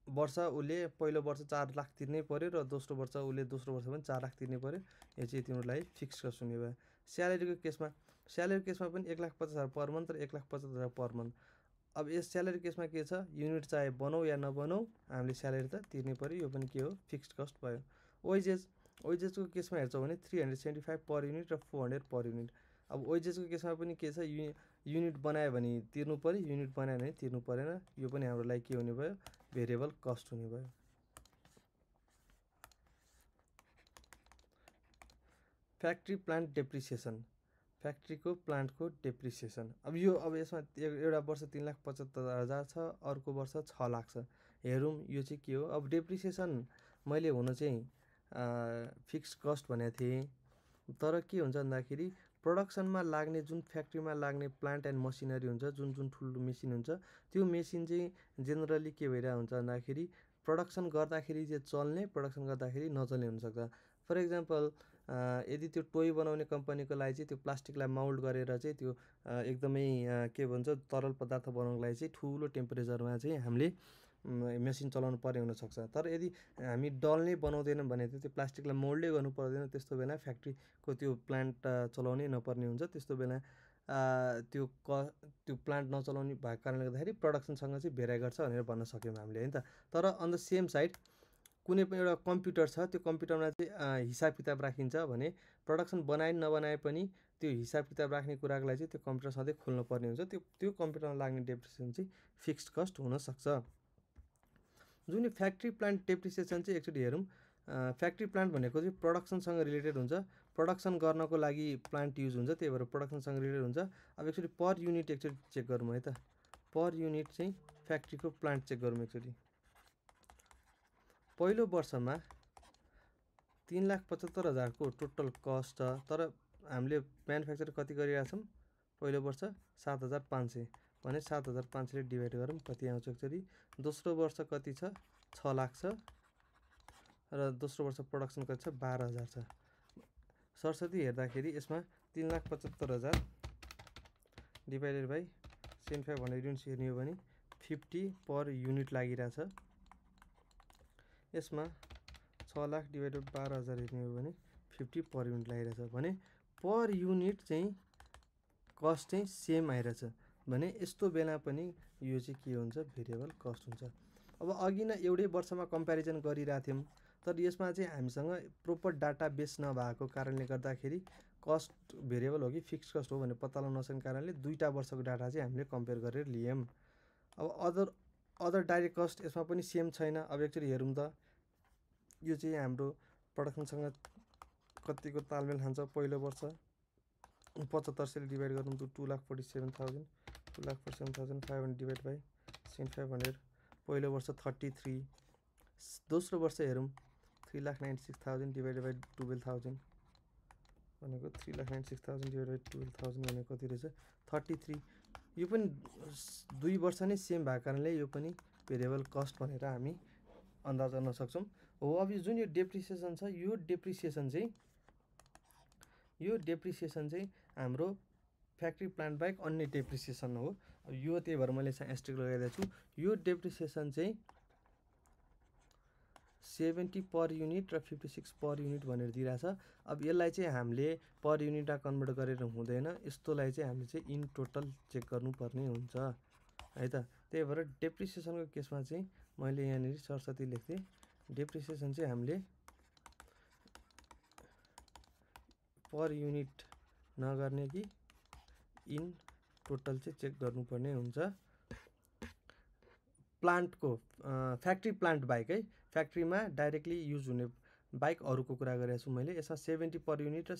वर्ष उसले पहिलो वर्ष 4 लाख तिर्नै पर्यो र दोस्रो वर्ष उसले दोस्रो वर्ष पनि 4 लाख तिर्नै पर्यो। यो चाहिँ तिम्रो लागि फिक्स कस्ट हुने भयो। स्यालेरीको केसमा पनि 1,50,000 पर मन्थ र 1,50,000 पर मन्थ। अब यस स्यालेरी केसमा के छ, युनिट चाहे बनाऊ या नबनाऊ हामीले स्यालेरी त तिर्नै पर्यो। यो पनि के हो, फिक्स्ड कस्ट भयो। वेजेसको केसमा हेर्छौँ भने 375 पर युनिट र 400 पर युनिट। अब वेजेसको केसमा पनि के छ, युनिट बनायो भने तिर्नु पर्यो, युनिट बनायो भने तिर्नु परेन। यो पनि हाम्रो लागि के हुने भयो, भेरिएबल कस्ट हुने भयो। फ्याक्ट्री प्लान्ट डेप्रिसिएसन, फ्याक्ट्रीको प्लान्टको डेप्रिसिएसन। अब यसमा एउटा वर्ष 3,75,000 छ, अर्को वर्ष 6 लाख छ। हेरौँ यो चाहिँ के हो। अब डेप्रिसिएसन मैले हुन चाहिँ फिक्स कस्ट भनेको थिएँ, तर के हुन्छ भन्दाखेरि प्रोडक्सनमा लाग्ने जुन फ्याक्ट्रीमा लाग्ने प्लान्ट एन्ड मसिनरी हुन्छ, जुन ठुलो मेसिन हुन्छ, त्यो मेसिन चाहिँ जेनरली के भइरहेको हुन्छ भन्दाखेरि प्रोडक्सन गर्दाखेरि चाहिँ चल्ने, प्रोडक्सन गर्दाखेरि नचल्ने हुनसक्छ। फर इक्जाम्पल यदि त्यो टोय बनाउने कम्पनीको लागि चाहिँ त्यो प्लास्टिकलाई माउल्ड गरेर चाहिँ त्यो एकदमै के भन्छ तरल पदार्थ बनाउनको लागि चाहिँ ठुलो टेम्परेचरमा चाहिँ हामीले मेसिन चलाउनु पर्ने हुनसक्छ। तर यदि हामी डल्नै बनाउँदैनौँ भने त्यो प्लास्टिकलाई मोल्डै गर्नु पर्दैन, त्यस्तो बेला फ्याक्ट्रीको त्यो प्लान्ट चलाउनै नपर्ने हुन्छ। त्यस्तो बेला त्यो प्लान्ट नचलाउने भएको कारणले गर्दाखेरि प्रोडक्सनसँग चाहिँ भेराइ गर्छ भनेर भन्न सक्यौँ हामीले, होइन त। तर अन द सेम साइड कुनै पनि एउटा कम्प्युटर छ, त्यो कम्प्युटरमा चाहिँ हिसाब किताब राखिन्छ भने प्रोडक्सन बनाए नबनाए पनि त्यो हिसाब किताब राख्ने कुराको लागि चाहिँ त्यो कम्प्युटर सधैँ खोल्नु पर्ने हुन्छ। त्यो कम्प्युटरमा लाग्ने डेप्रिसिएसन चाहिँ फिक्स्ड कस्ट हुनसक्छ। जुन यो फ्याक्ट्री प्लान्ट डेप्रिसिएसन चाहिँ एकचोटि हेरौँ। फ्याक्ट्री प्लान्ट भनेको चाहिँ प्रोडक्सनसँग रिलेटेड हुन्छ, प्रोडक्सन गर्नको लागि प्लान्ट युज हुन्छ, त्यही भएर प्रोडक्सनसँग रिलेटेड हुन्छ। अब एकचोटि पर युनिट एकचोटि चेक गरौँ है त। पर युनिट चाहिँ फ्याक्ट्रीको प्लान्ट चेक गरौँ एकचोटि। पहिलो वर्षमा 3,75,000 को टोटल कस्ट छ, तर हामीले म्यानुफ्याक्चर कति गरिरहेको छौँ, पहिलो वर्ष 7,500 भने 7,500ले डिभाइड गरौँ कति आउँछ एकचोटि। दोस्रो वर्ष कति छ, 6 लाख छ, र दोस्रो वर्ष प्रोडक्सन कति छ, 12,000 छ। सरस्वती हेर्दाखेरि यसमा 3,75,000 डिभाइडेड बाई 7500 युनिट्स हेर्ने हो भने 50 पर युनिट लागिरहेछ। यसमा 6 लाख डिभाइडेड 12,000 हेर्ने हो भने 50 पर युनिट लागिरहेछ भने पर युनिट चाहिँ कस्ट चाहिँ सेम आइरहेछ भने यस्तो बेला पनि यो चाहिँ के हुन्छ, भेरिएबल कस्ट हुन्छ। अब अघि नै एउटै वर्षमा कम्पेरिजन गरिरहेको थियौँ, तर यसमा चाहिँ हामीसँग प्रोपर डाटा बेस नभएको कारणले गर्दाखेरि कस्ट भेरिएबल हो कि फिक्स कस्ट हो भनेर पत्ता लगाउन नसकेको कारणले दुईटा वर्षको डाटा चाहिँ हामीले कम्पेयर गरेर लियौँ। अब अदर डाइरेक्ट कस्ट यसमा पनि सेम छैन। अब एकचोटि हेरौँ त, यो चाहिँ हाम्रो प्रोडक्सनसँग कतिको तालमेल खान्छ। पहिलो वर्ष 7500ले डिभाइड गरौँ त 2,47,000, 2,47,500 डिभाइड बाई 7500, पहिलो वर्ष 33। दोस्रो वर्ष हेरौँ 3,96,000 डिभाइडेड बाई 12,000 भनेको 3,96,000 डिभाइड बाई 12,000 भनेको कति रहेछ, 33। यो पनि 2 वर्ष नै सेम भएको कारणले यो पनि भेरिएबल कस्ट भनेर हामी अन्दाज गर्न सक्छौँ। हो, अब जुन यो डेप्रिसिएसन छ, यो डेप्रिसिएसन चाहिँ हाम्रो फ्याक्ट्री प्लान्ट बाहेक अन्य डेप्रिसिएसन हो। अब यो त्यही भएर मैले एस्टेरिस्क लगाइदिएको छु। यो डेप्रिसिएसन चाहिँ 70 पर युनिट र 56 पर युनिट भनेर दिइरहेछ। अब यसलाई चाहिँ हामीले पर युनिटमा कन्भर्ट गरेर हुँदैन, यस्तोलाई चाहिँ हामीले चाहिँ इन टोटल चेक गर्नुपर्ने हुन्छ है त। त्यही भएर डेप्रिसिएसनको केसमा चाहिँ मैले यहाँनिर सरस्वती लेख्थेँ, डेप्रिसिएसन चाहिँ हामीले पर युनिट नगर्ने कि इन टोटल चाहिँ चेक गर्नुपर्ने हुन्छ। प्लान्टको फ्याक्ट्री प्लान्ट बाहेक है, फ्याक्ट्रीमा डाइरेक्टली युज हुने बाहेक अरूको कुरा गरेको छु मैले। यसमा 70 पर युनिट र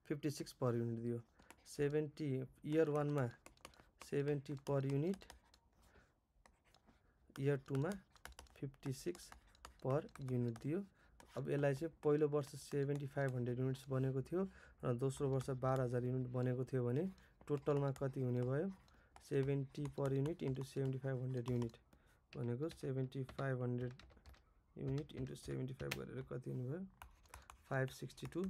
56 पर युनिट दियो। 70 इयर 1मा 70 पर युनिट, इयर 2मा 56 पर युनिट दियो। अब यसलाई चाहिँ पहिलो वर्ष 7,500 युनिट्स बनेको थियो र दोस्रो वर्ष 12,000 युनिट बनेको थियो भने टोटलमा कति हुने भयो, 70 पर युनिट इन्टु 7,500 युनिट भनेको 7500 युनिट इन्टु 75 गरेर कति हुने भयो 562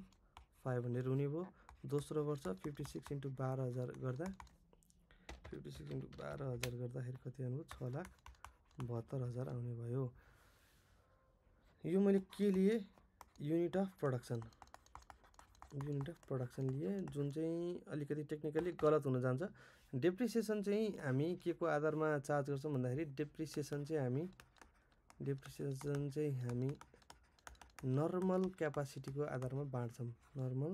500 हुने भयो। दोस्रो वर्ष 56 इन्टु 12,000 गर्दा 56 इन्टु 12,000 गर्दाखेरि कति आउनुभयो 6,72,000 आउने भयो। यो मैले के लिए युनिट अफ प्रोडक्सन लिए, जुन चाहिँ अलिकति टेक्निकली गलत हुन जान्छ। डेप्रिसिएसन चाहिँ हामी के को आधारमा चार्ज गर्छौँ भन्दाखेरि डेप्रिसिएसन चाहिँ हामी नर्मल क्यापासिटीको आधारमा बाँड्छौँ, नर्मल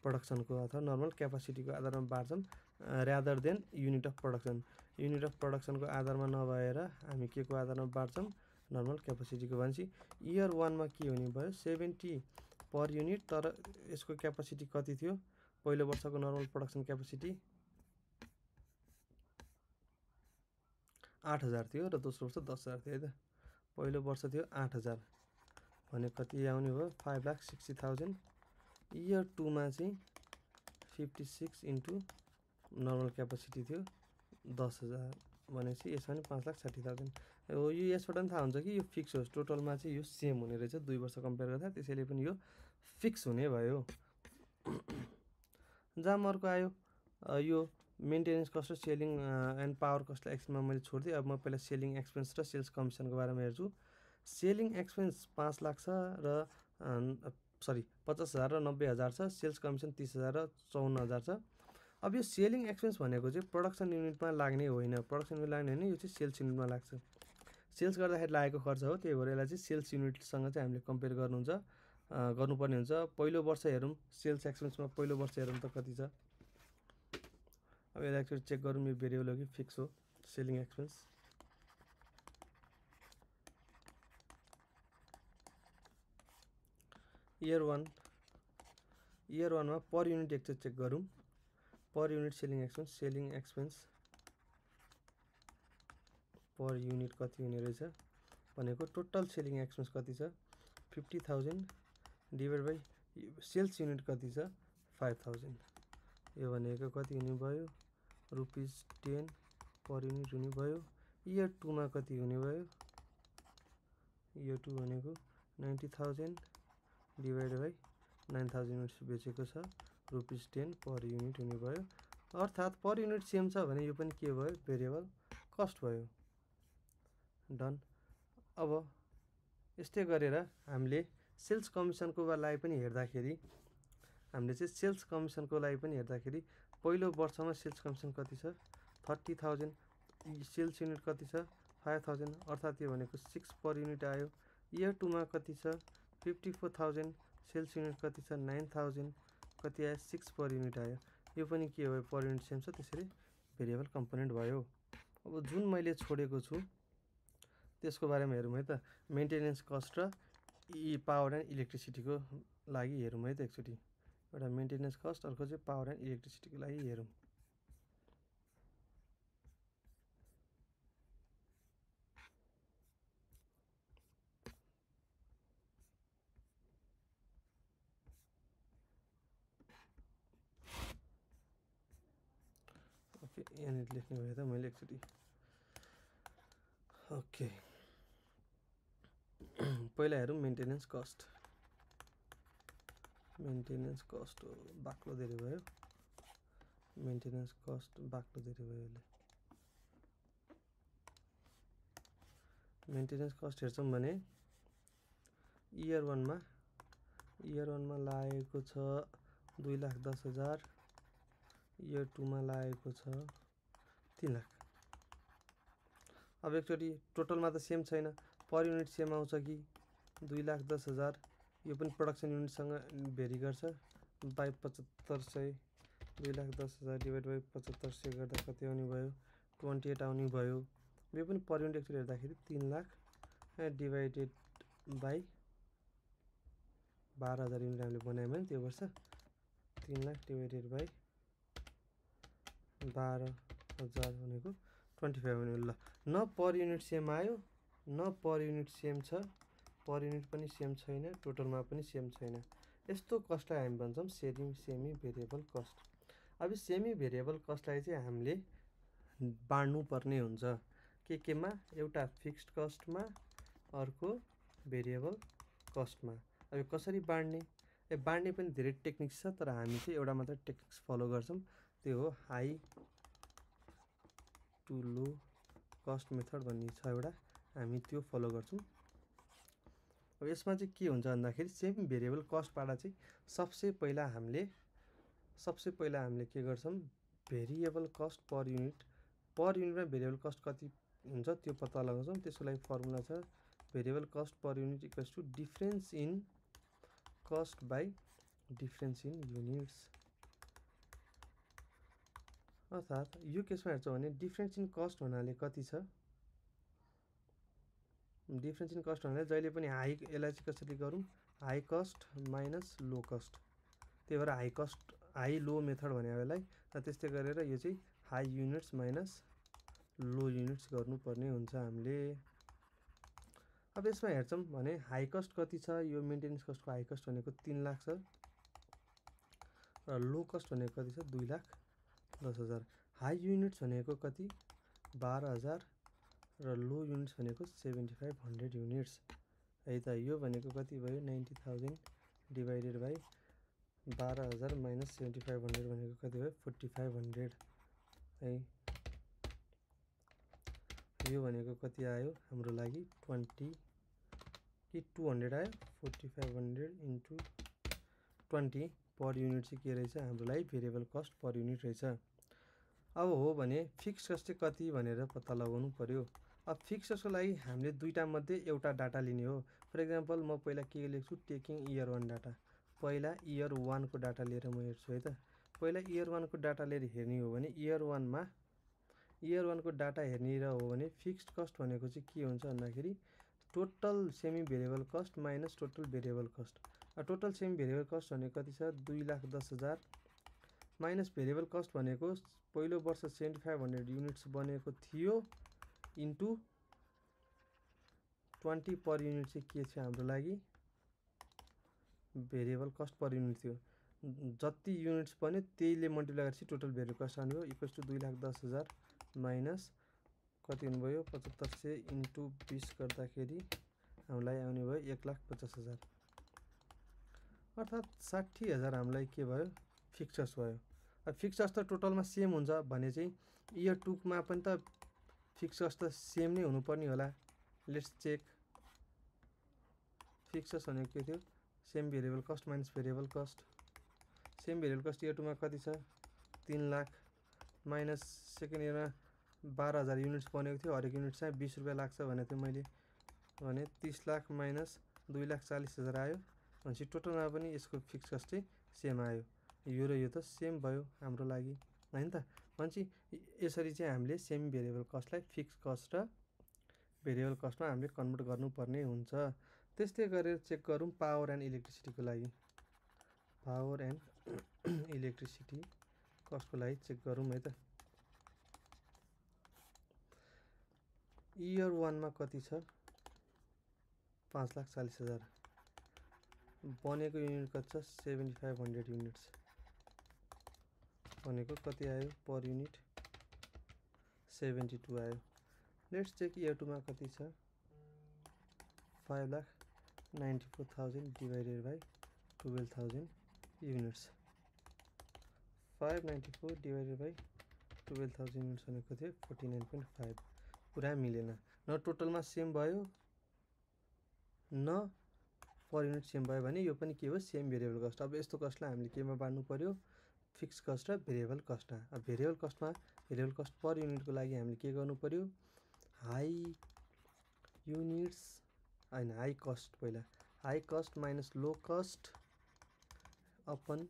प्रोडक्सनको अथवा नर्मल क्यापासिटीको आधारमा बाँड्छौँ rather than unit of production. Unit of प्रोडक्सनको आधारमा नभएर हामी के को आधारमा बाँड्छौँ नर्मल क्यापासिटीको। भनेपछि इयर 1 मा के हुने भयो 70 पर युनिट, तर यसको क्यापासिटी कति थियो पहिलो वर्षको नर्मल प्रोडक्सन क्यापासिटी 8,000 थियो र दोस्रो वर्ष 10,000 थियो है त। पहिलो वर्ष थियो 8,000 भने कति आउने भयो 5,60,000। इयर 2 मा चाहिँ 56 इन्टु नर्मल क्यापासिटी थियो 10,000 भनेपछि यसमा नि 5,60,000 हो। यो यसबाट पनि थाहा हुन्छ कि यो फिक्स हो, टोटलमा चाहिँ यो सेम हुने रहेछ 2 वर्ष कम्पेयर गर्दा, त्यसैले पनि यो फिक्स हुने भयो। जहाँ अर्को आयो यो मेन्टेनेन्स कस्ट र सेलिङ एन्ड पावर कस्टलाई एक्समा मैले छोडिदिएँ। अब म पहिला सेलिङ एक्सपेन्स र सेल्स कमिसनको बारेमा हेर्छु। सेलिङ एक्सपेन्स 5 लाख छ र 50,000 र 90,000 छ। सेल्स कमिसन 30,000 र 54,000 छ। अब यो सेलिङ एक्सपेन्स भनेको चाहिँ प्रोडक्सन युनिटमा लाग्ने होइन, प्रोडक्सन युनिट लाग्ने होइन, यो चाहिँ सेल्स युनिटमा लाग्छ। सेल्स गर्दाखेरि लागेको खर्च हो, त्यही भएर यसलाई चाहिँ सेल्स युनिटसँग चाहिँ हामीले कम्पेयर गर्नुपर्ने हुन्छ। पहिलो वर्ष हेरौँ सेल्स एक्सपेन्समा, पहिलो वर्ष हेरौँ त कति छ। अब यसलाई एकचोटि चेक गरौँ यो भेरिएबल हो कि फिक्स हो। सेलिङ एक्सपेन्स इयर 1 मा पर युनिट एकचोटि चेक गरौँ। Per unit selling expense per unit कति हुने रहेछ भनेको टोटल सेलिङ एक्सपेन्स कति छ 50,000 डिभाइड बाई सेल्स युनिट कति छ 5,000। यो भनेको कति हुने भयो ₹10 पर युनिट हुने भयो। इयर 2 मा कति हुने भयो, इयर 2 भनेको 90,000 डिभाइड बाई 9,000 युनिट्स बेचेको छ ₹10 पर युनिट हुने भयो। अर्थात् पर युनिट सेम छ भने यो पनि के भयो भेरिएबल कस्ट भयो। डन। अब यस्तै गरेर हामीले सेल्स कमिसनको लागि पनि हेर्दाखेरि पहिलो वर्षमा सेल्स कमिसन कति छ 30,000, सेल्स युनिट कति छ 5,000, अर्थात् यो भनेको 6 पर युनिट आयो। इयर 2 मा कति छ 54,000, सेल्स युनिट कति छ 9,000, कति आयो 6 पर युनिट आयो। यो पनि के भयो पर युनिट सेम छ, त्यसरी भेरिएबल कम्पोनेन्ट भयो। अब जुन मैले छोडेको छु त्यसको बारेमा हेरौँ है त। मेन्टेनेन्स कस्ट र पावर एन्ड इलेक्ट्रिसिटीको लागि हेरौँ है त एकचोटि। एउटा मेन्टेनेन्स कस्ट, अर्को चाहिँ पावर एन्ड इलेक्ट्रिसिटीको लागि हेरौँ। ओके, यहाँनिर लेख्ने भयो त मैले एकचोटि। ओके, पहिला हेरौँ मेन्टेनेन्स कस्ट हो बाक्लो धेरै भयो। मेन्टेनेन्स कस्ट बाक्लो धेरै भयो। यसले मेन्टेनेन्स कस्ट हेर्छौँ भने इयर 1 मा लागेको छ 2,10,000, इयर 2 मा लागेको छ 3 लाख। अब एकचोटि टोटलमा त सेम छैन, पर युनिट सेम आउँछ कि 2,10,000, यो पनि प्रोडक्सन युनिटसँग भेरी गर्छ बाई 7500, 2,10,000 डिभाइड बाई 7500 गर्दा कति आउने भयो 28 आउने भयो। यो पनि पर युनिट एकचोटि हेर्दाखेरि 3 लाख डिभाइडेड बाई 12,000 युनिट हामीले बनायौँ भने त्यो वर्ष 3 लाख डिभाइडेड बाई 12,000 भनेको 25 हुने। ल, न पर युनिट सेम आयो न पर युनिट सेम छ, पर युनिट पनि सेम छैन, टोटलमा पनि सेम छैन। यस्तो कस्टलाई हामी भन्छौँ सेमी भेरिएबल कस्ट। अब सेमी भेरिएबल कस्टलाई चाहिँ हामीले बाँड्नु पर्ने हुन्छ। केमा एउटा फिक्स्ड कस्टमा अर्को भेरिएबल कस्टमा। अब यो कसरी बाँड्ने, बाँड्ने पनि धेरै टेक्निक्स छ, तर हामी चाहिँ एउटा मात्र टेक्निक्स फलो गर्छौँ, त्यो हो high to low cost method भन्ने छ एउटा, हामी त्यो फलो गर्छौँ। अब यसमा चाहिँ के हुन्छ भन्दाखेरि सेम भेरिएबल कस्टबाट चाहिँ सबसे पहिला हामीले के गर्छौँ, भेरिएबल कस्ट पर युनिटमा भेरिएबल कस्ट कति हुन्छ त्यो पत्ता लगाउँछौँ। त्यसको लागि फर्मुला छ variable cost per unit equals to difference in cost by difference in units. अर्थात् यो केसमा हेर्छौँ भने डिफरेन्स इन कस्ट भन्नाले कति छ, डिफरेन्स इन कस्ट भन्नाले जहिले पनि यसलाई चाहिँ कसरी गरौँ, high cost minus low cost, त्यही भएर हाई लो मेथड भने यसलाई। र त्यस्तै गरेर यो चाहिँ high units minus low units गर्नुपर्ने हुन्छ हामीले। अब यसमा हेर्छौँ भने हाई कस्ट कति छ, यो मेन्टेनेन्स कस्टको हाई कस्ट भनेको 3 लाख छ र लो कस्ट भनेको कति छ 2,10,000। हाई युनिट्स भनेको कति 12,000 र लो युनिट्स भनेको 7,500 युनिट्स है त। यो भनेको कति भयो 90,000 डिभाइडेड बाई 12,000 माइनस 7,500 भनेको कति भयो 4,500 है। यो भनेको कति आयो हाम्रो लागि 20 कि 200 आयो, 4,500 इन्टु 20 पर युनिट चाहिँ के रहेछ हाम्रो लागि भेरिएबल कस्ट पर युनिट रहेछ। अब हो भने फिक्स कस्ट चाहिँ कति भनेर पत्ता लगाउनु पर्यो। अब फिक्स कस्टको लागि हामीले दुईटा मध्ये एउटा डाटा लिने हो। फर इक्जाम्पल म पहिला के लेख्छु, टेकिङ इयर 1 डाटा, पहिला इयर 1 को डाटा लिएर म हेर्छु है त। पहिला इयर 1 को डाटा लिएर हेर्ने हो भने इयर 1 को डाटा हेर्ने हो भने फिक्स्ड कस्ट भनेको चाहिँ के हुन्छ भन्दाखेरि total semi variable cost minus total variable cost. Total semi variable cost भनेको कति छ 2,10,000 माइनस भेरिएबल कस्ट भनेको पहिलो वर्ष 7,500 युनिट्स बनेको थियो इन्टु 20 पर युनिट चाहिँ के छ हाम्रो लागि भेरिएबल कस्ट पर युनिट थियो। जति युनिट्स बन्यो त्यहीले मल्टिप्लाई गरेपछि टोटल भेरिएबल कस्ट आउने हो इक्वल्स टु 2,10,000 माइनस कति हुनुभयो 7,500 इन्टु 20 गर्दाखेरि हामीलाई आउने भयो 1,50,000, अर्थात् 60,000 हामीलाई के भयो फिक्स कस्ट भयो। अब फिक्स कस्ट त टोटलमा सेम हुन्छ भने चाहिँ इयर 2 मा पनि त फिक्स कस्ट त सेम नै हुनुपर्ने होला। लेट्स चेक, फिक्स कस्ट भनेको के थियो same variable cost minus variable cost. Same variable cost year 2 मा कति छ 3 लाख माइनस सेकेन्ड इयरमा 12,000 युनिट्स बनेको थियो, हरेक युनिट चाहिँ 20 रुपियाँ लाग्छ भनेको थिएँ मैले, भने 30 लाख माइनस 2,40,000 आयो भनेपछि टोटलमा पनि यसको फिक्स कस्ट चाहिँ सेम आयो। यो र यो त सेम भयो हाम्रो लागि हैन त। भनेपछि यसरी चाहिँ हामीले सेमी भेरिएबल कस्टलाई फिक्स कस्ट र भेरिएबल कस्टमा हामीले कन्भर्ट गर्नुपर्ने हुन्छ। त्यस्तै गरेर चेक गरौँ पावर एन्ड इलेक्ट्रिसिटीको लागि, पावर एन्ड इलेक्ट्रिसिटी कस्टको लागि चेक गरौँ है त। इयर 1 मा कति छ 5,40,000 बनेको युनिट कति छ 7,500 युनिट्स भनेको कति आयो पर युनिट 72 आयो। लेट्स चेक इयर 2 मा कति छ 5,94,000 divided by 12,000 units, 594 divided by 12,000 units भनेको थियो 49.5। पुरा मिलेन, न टोटलमा सेम भयो न पर युनिट सेम भयो भने यो पनि के हो सेम भेरिएबल कस्ट। अब यस्तो कस्टलाई हामीले केमा बाँड्नु पर्यो फिक्स कस्ट र भेरिएबल कस्टमा। अब भेरिएबल कस्टमा भेरिएबल कस्ट पर युनिटको लागि हामीले के गर्नु पर्यो हाई युनिट्स हैन हाई कस्ट, पहिला high cost minus low cost upon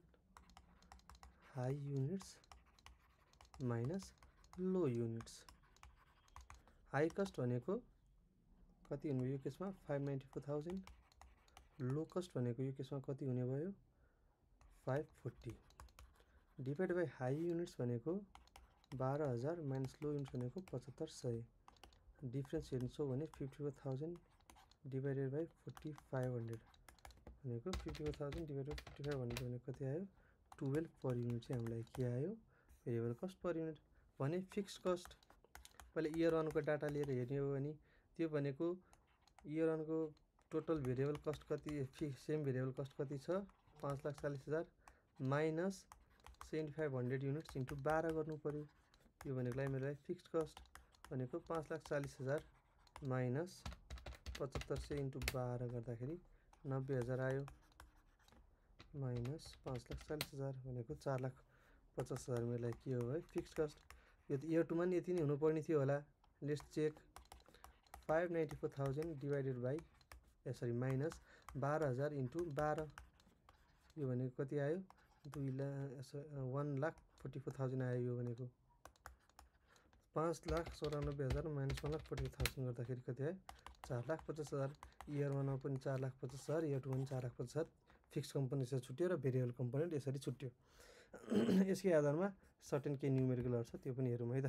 high units minus low units. High cost भनेको कति हुने यो केसमा 594,000, लो कस्ट भनेको यो केसमा कति हुने भयो 540 डिभाइड बाई हाई युनिट्स भनेको 12,000 माइनस लो युनिट्स भनेको 7,500। डिफरेन्स हेर्छौँ भने 54,000 डिभाइडेड बाई 4,500 भनेको 54,000 डिभाइडेड बाई 4,500 भनेको कति आयो 12 पर युनिट चाहिँ हामीलाई के आयो भेरिएबल कस्ट पर युनिट। भने फिक्स कस्ट पहिला इयर 1 को डाटा लिएर हेर्ने हो भने त्यो भनेको इयर 1 को टोटल भेरिएबल कस्ट कति सेम भेरिएबल कस्ट कति छ 5,40,000 माइनस 7500 युनिट्स इन्टु 12 गर्नु पर्यो। यो भनेको मेरो फिक्स्ड कस्ट भनेको 5,40,000 माइनस 7500 इन्टु 12 गर्दाखेरि 90,000 आयो माइनस 5,40,000 भनेको 4,50,000 मेरो के हो है फिक्स्ड कस्ट। यो इयर 2 मा नि यति नै हुनुपर्ने थियो होला। Let's check 594,000 divided by minus 12,000 into 12 यो भनेको कति आयो 1,44,000 आयो। यो भनेको 5,94,000 माइनस 1,44,000 गर्दाखेरि कति आयो 4,50,000। इयर 1 मा पनि 4,50,000 इयर 2 मा पनि 4,50,000 फिक्स कम्पोनेन्ट यसरी छुट्यो र भेरिएबल कम्पोनेन्ट यसरी छुट्यो। यसकै आधारमा सर्टेन केही न्युमेरिकलहरु छ त्यो पनि हेरौँ है त।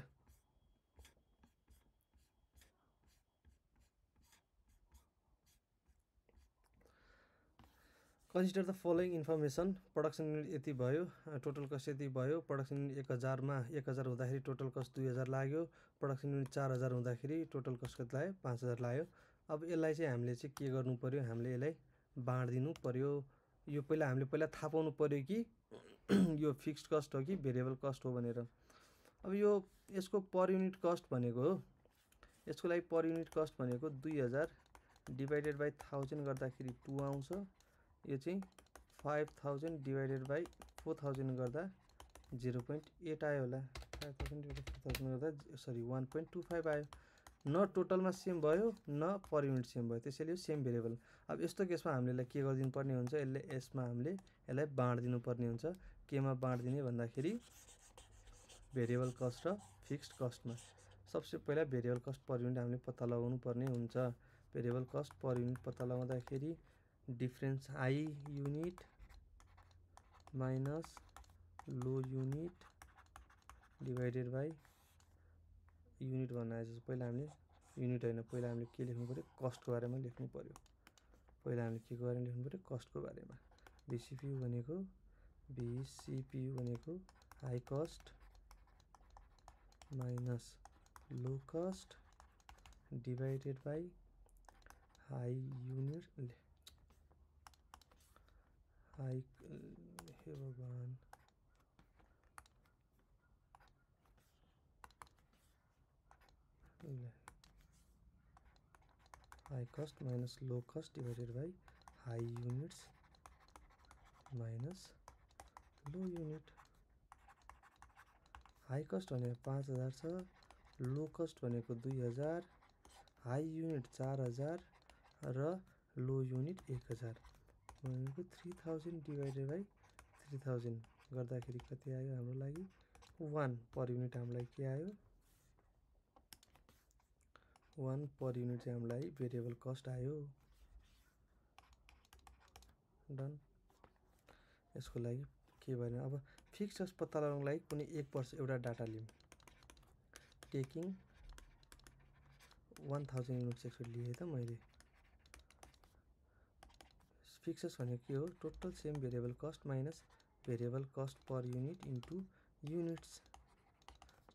Consider the following information production unit यति भयो टोटल कस्ट यति भयो प्रोडक्सन युनिट 1000 मा 1000 हुँदाखेरि टोटल कस्ट 2000 लाग्यो प्रोडक्सन युनिट 4000 हुँदाखेरि टोटल कस्ट कति लाग्यो 5000 लाग्यो। अब यसलाई चाहिँ हामीले चाहिँ के गर्नु पर्यो हामीले यसलाई बाँड्दिनु पर्यो। यो हामीले थाहा पाउनु पर्यो कि यो फिक्स्ड कस्ट हो कि भेरिएबल कस्ट हो भनेर। अब यो यसको पर युनिट कस्ट भनेको हो यसको लागि पर युनिट कस्ट भनेको 2000 डिवाइडेड बाई 1000 गर्दाखेरि 2 आउँछ। यो चाहिँ 5000 डिवाइडेड बाई 4000 गर्दा 0.8 आयो होला। 5000 डिवाइडेड 4000 गर्दा सरी 1.25 आयो। न टोटलमा सेम भयो न पर युनिट सेम भयो त्यसैले यो सेम भेरिएबल। अब यस्तो केसमा हामीले के गरिदिनु पर्ने हुन्छ यसमा हामीले यसलाई बाँड्दिनु पर्ने हुन्छ। केमा बाँड्दिने भन्दाखेरि भेरिएबल कस्ट र फिक्स्ड कस्टमा। सबसे पहिला भेरिएबल कस्ट पर युनिट हामीले पत्ता लगाउनु पर्ने हुन्छ। भेरिएबल कस्ट पर युनिट पत्ता लगाउँदाखेरि difference high unit minus low unit divided by unit भन्न आएछ। पहिला हामीले युनिट हैन पहिला हामीले के लेख्नु पर्यो कस्टको बारेमा लेख्नु पर्यो। पहिला हामीले के बारेमा लेख्नु पर्यो कस्टको बारेमा। VCPU भनेको high cost minus low cost divided by high unit high हे भगवान high cost minus low cost divided by high units minus low unit. High cost भनेको 5000 छ लो कस्ट भनेको 2000 हाई युनिट 4000 र लो युनिट 1000 भनेको 3000 डिवाइडेड बाई 3000 गर्दाखेरि कति आयो हाम्रो लागि 1 पर युनिट हामीलाई के आयो 1 पर युनिट चाहिँ हामीलाई भेरिएबल कस्ट आयो। डन। यसको लागि के भने अब फिक्स्ड कस्ट पत्ता लगाउनको लागि कुनै एक वर्ष एउटा डाटा लियौं टेकिङ 1000 युनिट्स एक्चुअली लिए त मैले। फिक्स्ड कस्ट भनेको के हो total same variable cost minus variable cost per unit into units.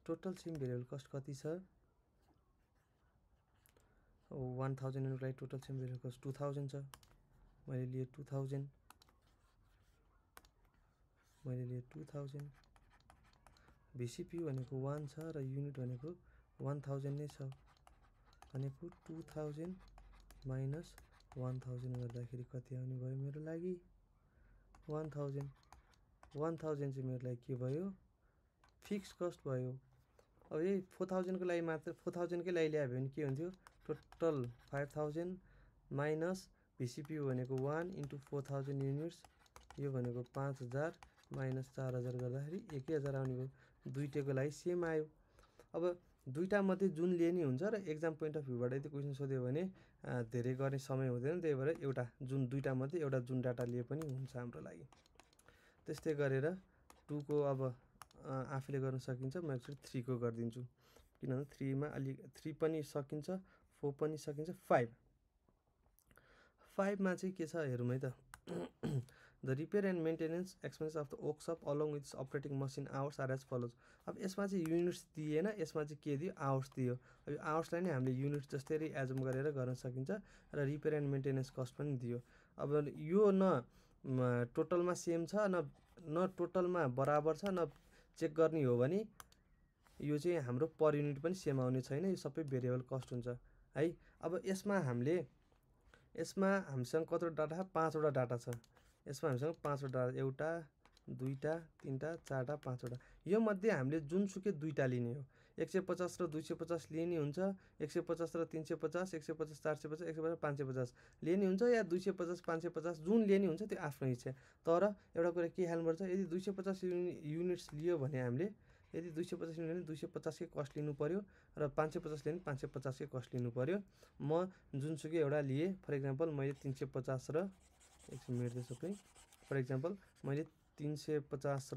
Total same variable cost कति छ 1000 युनिट लागि टोटल सेम भेरिएबल कस्ट 2000 छ। मैले लिए 2000 VCPU भनेको 1 छ र युनिट भनेको 1000 नै छ भनेको 2000 माइनस 1000 गर्दाखेरि कति आउने भयो मेरो लागि 1000 चाहिँ मेरो लागि के भयो फिक्स्ड कस्ट भयो। अब यही 4000 को लागि मात्र 4000 कै लागि ल्याए भने के हुन्थ्यो टोटल 5000 माइनस VCPU भनेको 1 इन्टु 4000 युनिट्स यो भनेको 5000 माइनस 4000 गर्दाखेरि 1000 आउने भयो। दुईटैको लागि सेम आयो। अब दुईटा मध्ये जुन लिने हुन्छ र एक्जाम पोइन्ट अफ भ्यूबाट यदि क्वेशन सोध्यो भने धेरै गर्ने समय हुँदैन त्यही भएर एउटा जुन दुईटा मध्ये एउटा जुन डाटा लिए पनि हुन्छ हाम्रो लागि। त्यस्तै गरेर 2 को अब आफूले गर्न सकिन्छ म एक्चुअली 3 को गर्दिन्छु किनभने 3 मा अलि 3 पनि सकिन्छ 4 पनि सकिन्छ 5 मा चाहिँ के छ हेरौँ है त the repair and maintenance expense of the workshop along with operating machine hours are as follows. अब यसमा चाहिँ युनिट्स दिएन, यसमा चाहिँ के दियो, आवर्स दियो। अब यो आवर्सलाई नै हामीले युनिट जस्तै एजुम गरेर गर्न सकिन्छ र रिपेयर एन्ड मेन्टेनेन्स कस्ट पनि दियो। अब यो न टोटलमा सेम छ न टोटलमा बराबर छ, न चेक गर्ने हो भने यो चाहिँ हाम्रो पर युनिट पनि सेम आउने छैन, यो सबै भेरिएबल कस्ट हुन्छ है। अब यसमा हामीसँग कतिवटा डाटा छ, 5वटा डाटा छ। यसमा हामीसँग 5वटा डाटा, एउटा, दुईटा, तीनटा, चारटा, 5वटा। यो मध्ये हामीले जुनसुकै दुईटा लिने हो। 150 र 250 लिने हुन्छ, 150 र 350, 150 450, 150 550 लिने हुन्छ, या 250 550 जुन लिने हुन्छ त्यो आफ्नो इच्छा। तर एउटा कुरा के ख्याल्नुपर्छ, यदि 250 युनिट्स लियो भने हामीले, यदि 250 लियो भने 250 कै कस्ट लिनु पर्यो, र 550 लियो भने 550 कै कस्ट लिनु पर्यो। म जुनसुकै एउटा लिए, फर इक्जाम्पल मैले 350 र एकछिन मेट्दै सबै, फर इक्जाम्पल मैले 350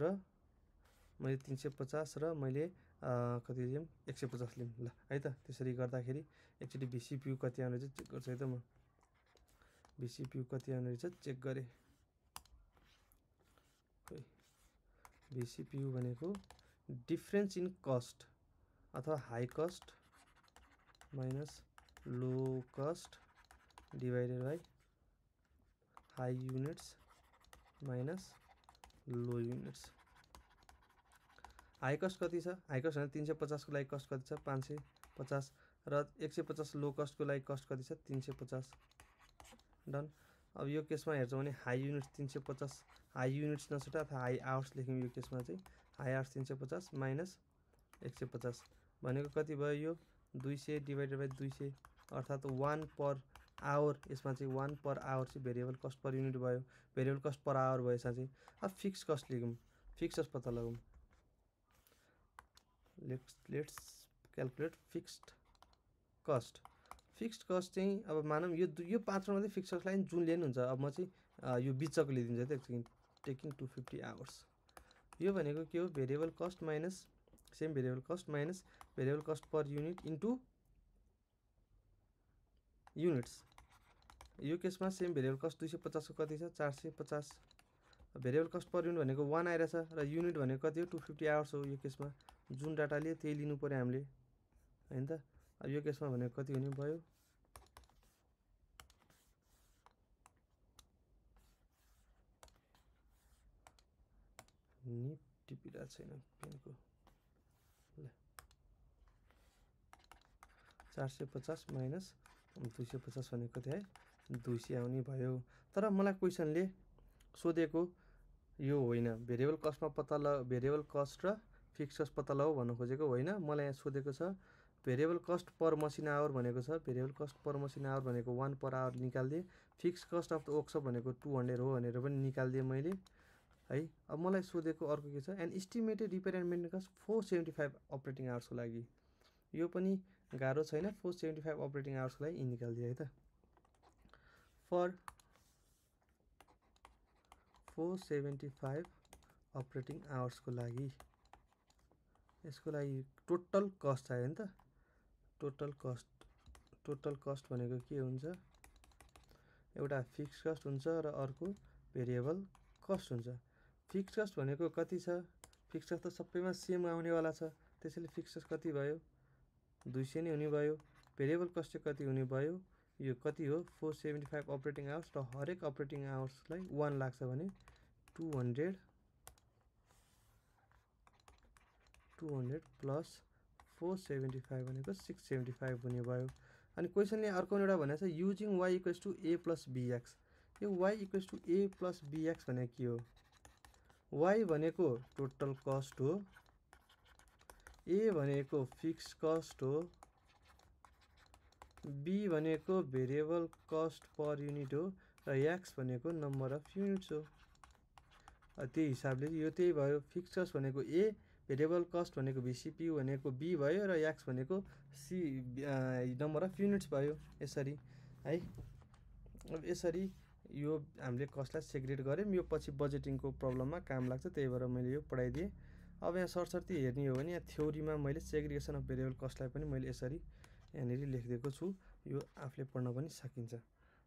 र मैले कति लियौँ, 150 लियौँ ल है त। त्यसरी गर्दाखेरि एकचोटि VCPU कति आउने रहेछ चेक गर्छु है त। म VCPU कति आउने रहेछ चेक गरेँ। VCPU भनेको डिफरेन्स इन कस्ट अथवा high cost minus low cost divided by high units minus low units. High cost कति छ, हाई कस्ट भने 350 को लागि कस्ट कति छ, 550, र 150 लो कस्ट को लागि कस्ट कति छ, 350। डन। अब यो केसमा हेर्छौँ भने हाई युनिट्स 350, हाई युनिट्स नछुटा अथवा हाई आवर्स लेख्यौँ यो केसमा चाहिँ, हाई आवर्स 350 माइनस 150 भनेको कति भयो, यो 200 डिवाइडेड बाई 200 अर्थात् 1 पर आवर। यसमा चाहिँ 1 पर आवर चाहिँ भेरिएबल कस्ट पर युनिट भयो। भेरिएबल कस्ट पर आवर भयो यसमा चाहिँ। अब फिक्स कस्ट लेखौँ, फिक्स कस्ट पत्ता लगाउँ। Let's calculate fixed cost. Fixed cost चाहिँ अब मानौँ यो 5 मात्रै फिक्स कस्टलाई जुन लिनु हुन्छ। अब म चाहिँ यो बिचको लिइदिन्छु है त एकछिन, टेकिङ 250 आवर्स। यो भनेको के हो, variable cost minus same variable cost minus variable cost per unit into units. यो केसमा सेम भेरिएबल कस्ट 250 को कति छ, 450। भेरिएबल कस्ट पर युनिट भनेको 1 आइरहेछ र युनिट भनेको कति हो, 250 आवर्स हो। यो केसमा जुन डाटा लियो त्यही लिनु पर्यो हामीले हैन त। अब यो केसमा भनेको कति हुने भयो, नि टिपिरहेको छैन पेनको ल, 450 माइनस 250 भनेको कति है, 200 आउने भयो। तर मलाई क्वेसनले सोधेको यो होइन, भेरिएबल कस्टमा भेरिएबल कस्ट र फिक्स कस्ट पत्ता लगाऊ भन्न खोजेको होइन। मलाई यहाँ सोधेको छ variable cost per machine hour भनेको छ, variable cost per machine hour भनेको 1 पर आवर निकाल्दिएँ। Fix cost of the workshop भनेको 200 हो भनेर पनि निकाल्दिएँ मैले है। अब मलाई सोधेको अर्को के छ, and estimated repair and maintenance cost 475 operating आवर्सको लागि। यो पनि गाह्रो छैन, 475 अपरेटिङ आवर्सको लागि निकाल्दिएँ है त। फर 475 अपरेटिङ आवर्सको लागि, यसको लागि टोटल कस्ट आयो नि त। टोटल कस्ट भनेको के हुन्छ, एउटा फिक्स कस्ट हुन्छ र अर्को भेरिएबल कस्ट हुन्छ। फिक्स कस्ट भनेको कति छ, फिक्स कस्ट त सबैमा सेम आउनेवाला छ, त्यसैले फिक्स कस्ट कति भयो, 200 नै हुने भयो। भेरिएबल कस्ट चाहिँ कति हुने भयो, यो कति हो, 475 अपरेटिङ आवर्स, र हरेक अपरेटिङ आवर्सलाई 1 लाग्छ भने 200 प्लस 475 भनेको 675 हुने भयो। अनि क्वेसनले अर्को एउटा भनेको छ using y equals to a plus bx। यो y equals to a plus bx भनेको के हो, y भनेको टोटल कस्ट हो, a भनेको फिक्स कस्ट हो, b भनेको भेरिएबल कस्ट पर युनिट हो, र x भनेको नम्बर अफ युनिट्स हो। त्यही हिसाबले यो त्यही भयो, फिक्स कस्ट भनेको a, भेरिएबल कस्ट भनेको VCPU भनेको b भयो, र x भनेको नम्बर अफ युनिट्स भयो। यसरी है। अब यसरी यो हामीले कस्टलाई सेग्रेगेट गऱ्यौँ। यो पछि बजेटिङको प्रब्लममा काम लाग्छ, त्यही भएर मैले यो पढाइदिएँ। अब यहाँ सरसर्ती हेर्ने हो भने यहाँ थ्योरीमा मैले सेग्रिगेसन अफ भेरिएबल कस्टलाई पनि मैले यसरी यहाँनिर लेखिदिएको छु, यो आफूले पढ्न पनि सकिन्छ।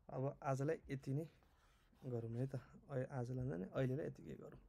अब आजलाई यति नै। गरौँ है त आजलाई नै अहिलेलाई यतिकै गरौँ।